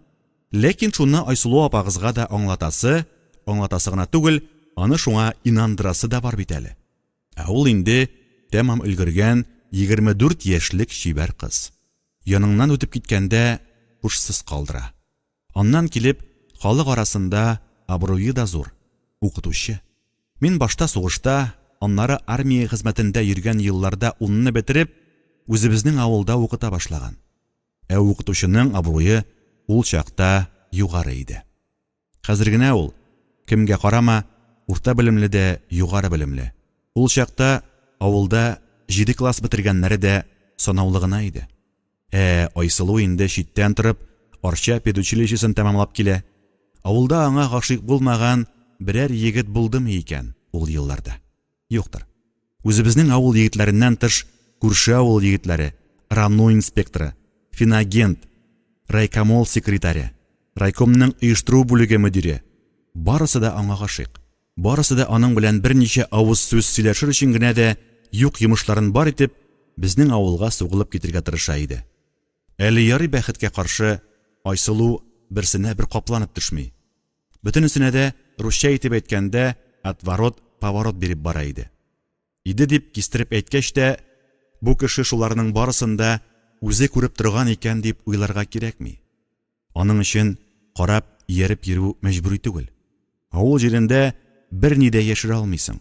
ләкин шуны Айсылу апагызга да аңлатасы, аңлатасы гына түгел, аны шуңа инандырасы да бар бит әле. Ә ул инде тәмам өлгергән 24 яшьлек чибәр кыз. Яныңнан үтеп киткәндә һушсыз калдыра. Аннан килеп, халык арасында абруе да зур, укытучы. Мин башта сугышта, аннары армия хезмәтендә йөргән елларда унны бетереп, үзебезнең авылда укыта башлаган. Ә укытучының абруе ул чакта югары иде. Хәзер генә ул, кемгә карама, урта белемле дә югары белемле. Ул чакта авылда җиде класс бетергәннәре дә санаулы гына иде. Ә Айсылу инде читтән торып Арча педучилищесын тәмамлап килә. Авылда аңа гашыйк булмаган берәр егет булдымы икән ул елларда? Юктыр. Үзебезнең авыл егетләреннән тыш күрше авыл егетләре, РАНО инспекторы, финагент, райкомол секретаре, райкомның оештыру бүлеге мөдире, барысы да аңа гашыйк. Барысы да аның белән берничә авыз сүз сөйләшер өчен генә дә юк йомышларын бар итеп, безнең авылга сугылып китергә тырыша иде. Әле ярый бәхеткә каршы, Айсылу берсенә бер капланып төшми. Бөтенесенә дә, русча итеп әйткәндә, отворот, поворот биреп бара иде. Иде дип кистереп әйткәч тә, бу кеше шуларның барысын да үзе күреп торган икән дип уйларга кирәкми. Аның өчен карап, ияреп йөрү мәҗбүри түгел. Авыл җирендә берни дә яшерә алмыйсың.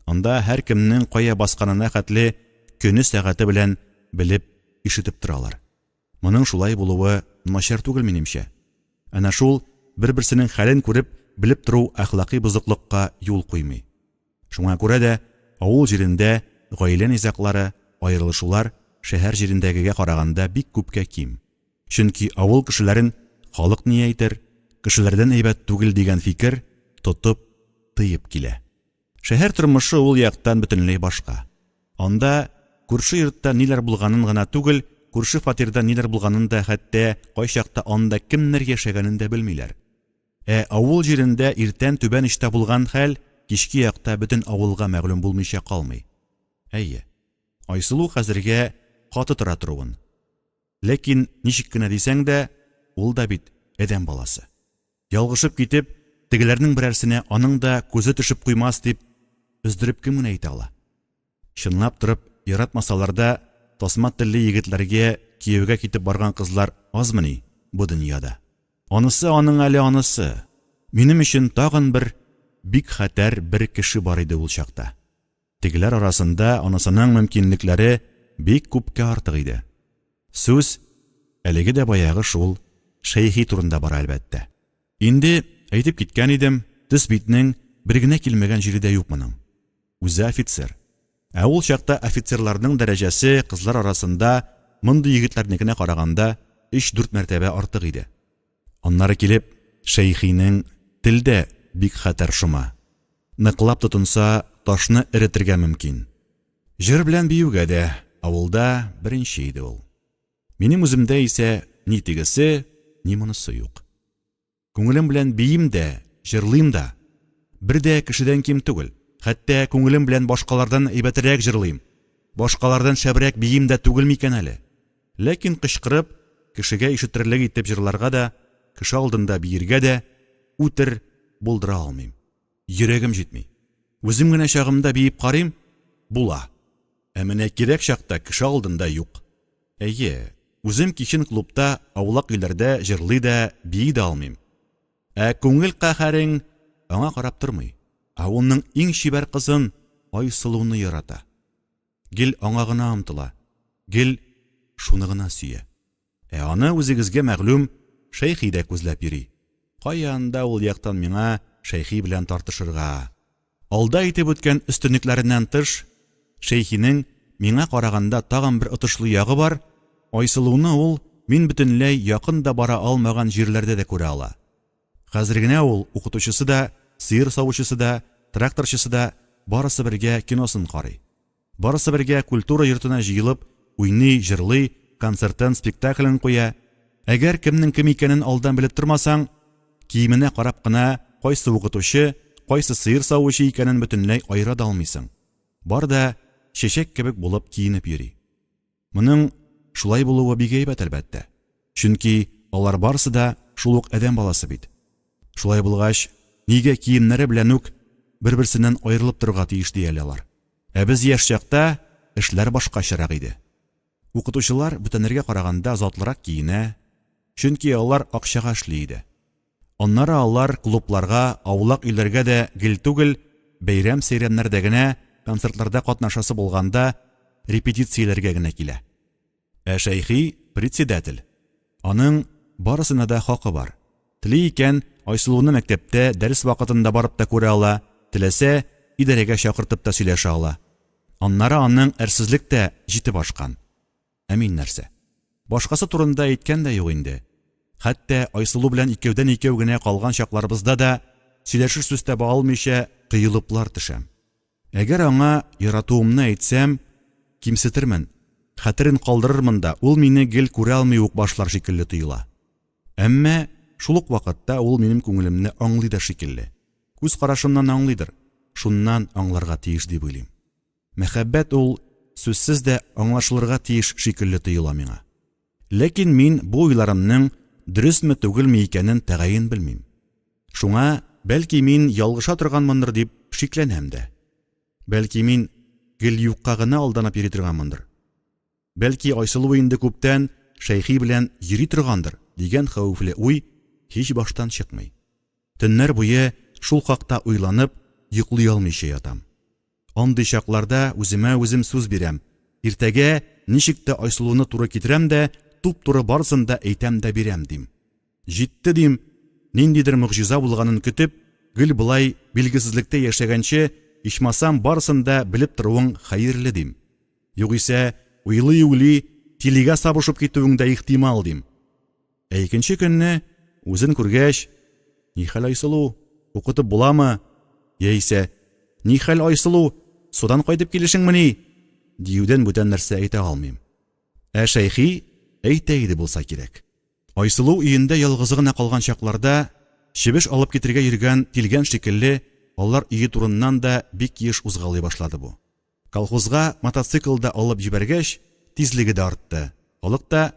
Анда һәркемнең кая басканына хәтле көне-сәгате белән белеп, ишетеп торалар. Моның шулай булуы начар түгел, минемчә. Әнә шул бер-берсенең хәлен күреп, белеп тору әхлакый бозыклыкка юл куймый. Шуңа күрә дә авыл җирендә гаилә низаглары, аерылышулар шәһәр җирендәгегә караганда бик күпкә ким. Чөнки авыл кешеләрен халык ни әйтер, кешеләрдән әйбәт түгел дигән фикер тотып, тыеп килә. Шәһәр тормышы ул яктан бөтенләй башка. Анда күрше йортта ниләр булганын гына түгел, күрше фатирда ниләр булганын да, хәтта кайчакта анда кемнәр яшәгәнен дә белмиләр. Ә авыл җирендә иртән түбән очта булган хәл кичке якта бөтен авылга мәгълүм булмыйча калмый. Әйе, Айсылу хәзергә каты тора торуын. Ләкин ничек кенә дисәң дә, ул да бит адәм баласы. Ялгышып китеп, тегеләрнең берәрсенә аның да күзе төшеп куймас дип, өздереп кем генә әйтә ала? Чынлап торып яратмасалар да, тасма телле егетләргә кияүгә китеп барган кызлар азмыни бу дөньяда? Анысы аның әле анысы. Минем өчен тагын бер бик хәтәр бер кеше бар иде ул чакта. Тегеләр арасында анысының мөмкинлекләре бик күпкә артык иде. Сүз, әлеге дә баягы шул Шәйхи турында бара, әлбәттә. Инде әйтеп киткән идем, төс-битнең бер генә килмәгән җире дә юк моның. Үзе офицер. Ә ул чакта офицерларның дәрәҗәсе кызлар арасында мондый егетләрнекенә караганда өч-дүрт мәртәбә артык иде. Аннары килеп, Шәйхинең тел дә бик хәтәр шома. Ныклап тотынса, ташны эретергә мөмкин. Җыр белән биюгә дә авылда беренче иде ул. Минем үземдә исә ни тегесе, ни монысы юк. Күңелем белән биим дә, җырлыйм да. Бер дә кешедән ким түгел. Хәтта күңелем белән башкалардан әйбәтрәк җырлыйм. Башкалардан шәбрәк биим дә түгел микән әле? Ләкин кычкырып, кешегә ишеттерерлек итеп җырларга да, кеше алдында биергә дә үтер булдыра алмыйм. Йөрәгем җитми. Үзем генә чагымда биеп карыйм, була. Ә менә кирәк чакта кеше алдында юк. Әйе, үзем кичен клубта, аулак өйләрдә җырлый да, бии дә алмыйм. Ә күңел каһәрең аңа карап тормый. Авылның иң чибәр кызын, Айсылуны ярата. Гел аңа гына омтыла, гел шуны гына сөя. Ә аны, үзегезгә мәгълүм, Шәйхи дә күзләп йөри. Кая анда ул яктан миңа Шәйхи белән тартышырга? Алда әйтеп үткән өстенлекләреннән тыш, Шәйхинең миңа караганда тагын бер отышлы ягы бар, Айсылуны ул мин бөтенләй якын да бара алмаган җирләрдә дә күрә ала. Хәзер генә ул укытучысы да, сыер савучысы да, тракторчысы да, барысы бергә киносын карый. Барысы бергә культура йортына җыелып, уйный, җырлый, концертын, спектаклен куя. Әгәр кемнең кем икәнен алдан белеп тормасаң, киеменә карап кына кайсы укытучы, кайсы сыер савучы икәнен бөтенләй аера да алмыйсың. Бар да чәчәк кебек булып киенеп йөри. Моның шулай булуы бик әйбәт, әлбәттә. Чөнки алар барысы да шул ук адәм баласы бит. Шулай булгач, нигә киемнәре белән үк бер-берсеннән аерылып торырга тиеш ди әле алар. Ә без яшь чакта эшләр башкачарак иде. Укытучылар бүтәннәргә караганда затлырак киенә, чөнки алар акчага эшли иде. Аннары алар клубларга, аулак өйләргә дә гел түгел, бәйрәм-сәйрәмнәрдә генә, концертларда катнашасы булганда, репетицияләргә генә килә. Ә Шәйхи, председатель. Аның барысына да хакы бар. Тели икән, Айсылуны мәктәптә дәрес вакытында барып та күрә ала, теләсә, идарәгә чакыртып та сөйләшә ала. Аннары аның әрсезлек тә җитеп ашкан. Ә мин нәрсә? Башкасы турында әйткән дә юк инде. Хәтта Айсылу белән икәүдән-икәү генә калган чакларыбызда да сөйләшер сүз таба алмыйча коелыплар төшәм. Әгәр аңа яратуымны әйтсәм, кимсетермен, хәтерен калдырырмын да, ул мине гел күрә алмый ук башлар шикелле тоела. Әмма шул ук вакытта ул минем күңелемне аңлый да шикелле. Күз карашымнан аңлыйдыр, шуннан аңларга тиеш дип уйлыйм. Мәхәббәт ул сүзсез дә аңлашылырга тиеш шикелле тоела миңа. Ләкин мин бу уйларымның дөресме-түгелме икәнен тәгаен белмим. Шуңа, бәлки, мин ялгыша торганмындыр дип шикләнәм дә. Бәлки, мин гел юкка гына алданып йөри торганмындыр. Бәлки, Айсылу инде күптән Шәйхи белән йөри торгандыр, дигән хәвефле уй һич баштан чыкмый. Төннәр буе шул хакта уйланып, йоклый алмыйча ятам. Андый чакларда үземә үзем сүз бирәм, иртәгә ничек тә Айсылуны туры китерәм дә, туп-туры барысын да әйтәм дә бирәм, дим. Җитте, дим, ниндидер могҗиза булганын көтеп, гел болай билгесезлектә яшәгәнче, ичмасам, барысын да белеп торуың хәерле, дим. Югыйсә, уйлый-уйлый, тилегә сабышып китүең дә ихтимал, дим. Ә икенче көнне, үзен күргәч, Нихәл, Айсылу, укытып буламы? Яисә, Нихәл, Айсылу, судан кайтып килешеңмени? диюдән бүтән нәрсә әйтә алмыйм. Ә Шәйхи әйтә иде булса кирәк. Айсылу өендә ялгызы гына калган чакларда, чебеш алып китергә йөргән тилгән шикелле, алар өе турыннан да бик еш узгалый башлады бу. Колхозга мотоцикл да алып җибәргәч, тизлеге дә артты. Халык та,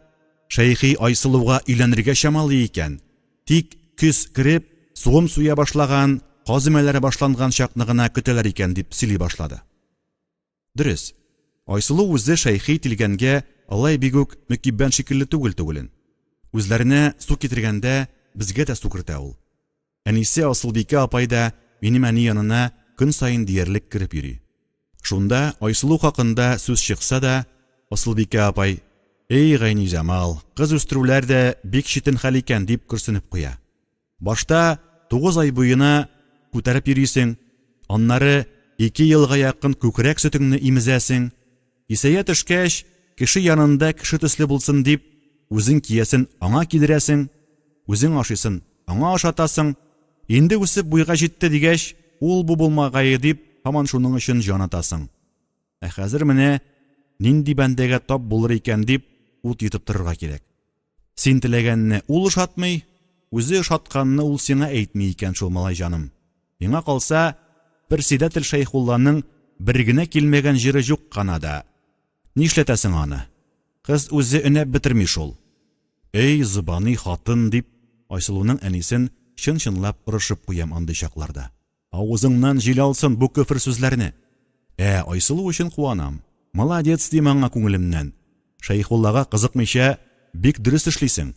Шәйхи Айсылуга өйләнергә чамалый икән, тик көз кереп, сугым суя башлаган, каз өмәләре башланган чакны гына көтәләр икән, дип сөйли башлады. Дөрес, Айсылу үзе Шәйхи тилгәнгә алай бик үк мөкиббән шикелле түгел түгелен. Үзләренә су китергәндә безгә дә су кертә ул. Әнисе Асылбикә апай да минем әни янына көн саен диярлек кереп йөри. Шунда Айсылу хакында сүз чыкса да, Асылбикә апай, Эй, Гайниҗамал, кыз үстерүләр дә бик читен хәл икән, дип көрсенеп куя. Башта тугыз ай буена күтәреп йөрисең, аннары ике елга якын күкрәк сөтеңне имезәсең. Исәя төшкәч, кеше янында кеше төсле булсын дип, үзең киясен аңа кидерәсең, үзең ашыйсын аңа ашатасың, инде үсеп буйга җитте дигәч, ул-бу булмагае дип, һаман шуның өчен җан атасың. Ә хәзер менә нинди бәндәгә тап булыр икән дип ут йотып торырга кирәк. Син теләгәнне ул ошатмый, үзе ошатканны ул сиңа әйтми икән шул, малай җаным. Миңа калса, персидәтел Шәйхулланың бер генә килмәгән җире җук кана да. Нишләтәсең аны? Кыз үзе өнәп бетерми шул. Эй, зобаный хатын, дип, Айсылуның әнисен чын-чынлап орышып куям андый чакларда. Авызыңнан җил алсын бу көфер сүзләрне! Ә Айсылу өчен куанам. Молодец, дим аңа күңелемнән. Шәйхуллага кызыкмыйча, бик дөрес эшлисең.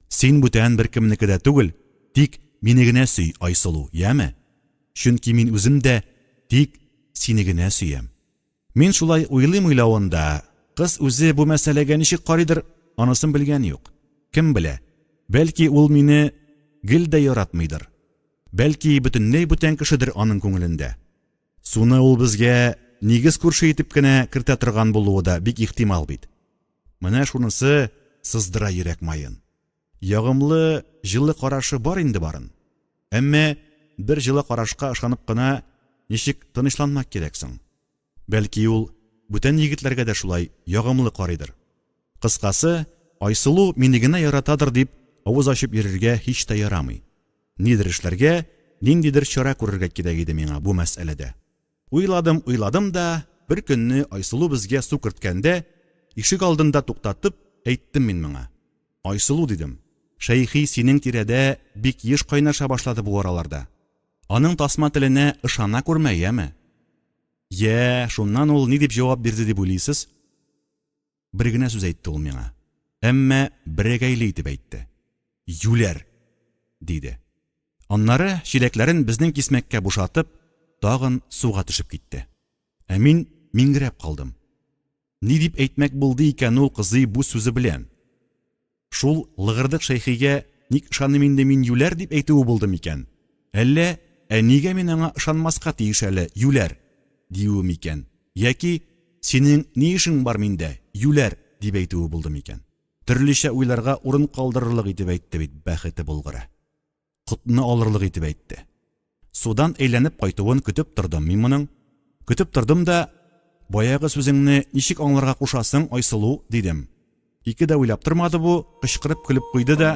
Син бүтән беркемнеке дә түгел, тик мине генә сөй, Айсылу, яме? Чөнки мин үзем дә тик сине генә сөям. Мин шулай уйлыйм уйлавын да, кыз үзе бу мәсьәләгә ничек карыйдыр, анысын белгән юк. Кем белә, бәлки ул мине гел дә яратмыйдыр. Бәлки, бөтенләй бүтән кешедер аның күңелендә. Суны ул безгә нигез күрше итеп кенә кертә торган булуы да бик ихтимал бит. Менә шунысы сыздыра йөрәк маен. Ягымлы, җылы карашы бар инде барын. Әмма бер җылы карашка ышанып кына ничек тынычланмак кирәк соң? Бәлки ул бүтән егетләргә дә шулай ягымлы карыйдыр. Кыскасы, Айсылу мине генә яратадыр дип авыз ачып йөрергә һич тә ярамый. Нидер эшләргә, ниндидер чара күрергә кирәк иде миңа бу мәсьәләдә. Уйладым, уйладым да, бер көнне Айсылу безгә су керткәндә, ишек алдында туктатып, әйттем мин моңа. Айсылу, дидем, Шәйхи синең тирәдә бик еш кайнаша башлады бу араларда. Аның тасма теленә ышана күрмә, яме? Йә, шуннан ул ни дип җавап бирде дип уйлыйсыз? Бер генә сүз әйтте ул миңа. Әмма берәгәйле итеп әйтте. Юләр! диде. Аннары, чиләкләрен безнең кисмәккә бушатып, тагын суга төшеп китте. Ә мин миңгерәп калдым. Ни дип әйтмәк булды икән ул кызый бу сүзе белән? Шул лыгырдык Шәйхигә ник ышаныйм инде мин юләр дип әйтүе булды микән? Әллә ә нигә мин аңа ышанмаска тиеш әле, юләр? диюе микән? Яки синең ни эшең бар миндә, юләр? дип әйтүе булды микән? Төрлечә уйларга урын калдырырлык итеп әйтте бит бәхете булгыры. Котны алырлык итеп әйтте. Судан әйләнеп кайтуын көтеп тордым мин моның. Көтеп тордым да, баягы сүзеңне ничек аңларга кушасың, Айсылу, дидем. Ике дә уйлап тормады бу, кычкырып көлеп куйды да,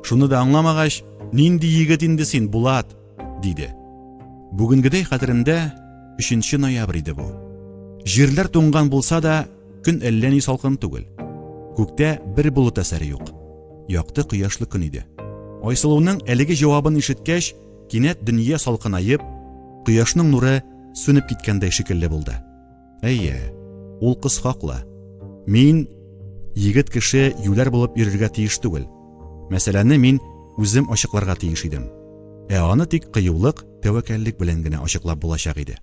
шуны да аңламагач, нинди егет инде син, Булат, диде. Бүгенгедәй хәтеремдә, 3 ноябрь иде бу. Җирләр туңган булса да, көн әллә ни салкын түгел. Күктә бер болыт әсәре юк. Якты кояшлы көн иде. Айсылуның әлеге җавабын ишеткәч, кинәт дөнья салкынаеп, кояшның нуры сүнеп киткәндәй шикелле булды. Әйе, ул кыз хаклы. Мин егет кеше юләр булып йөрергә тиеш түгел. Мәсьәләне мин үзем ачыкларга тиеш идем. Ә аны тик кыюлык, тәвәккәллек белән генә ачыклап булачак иде.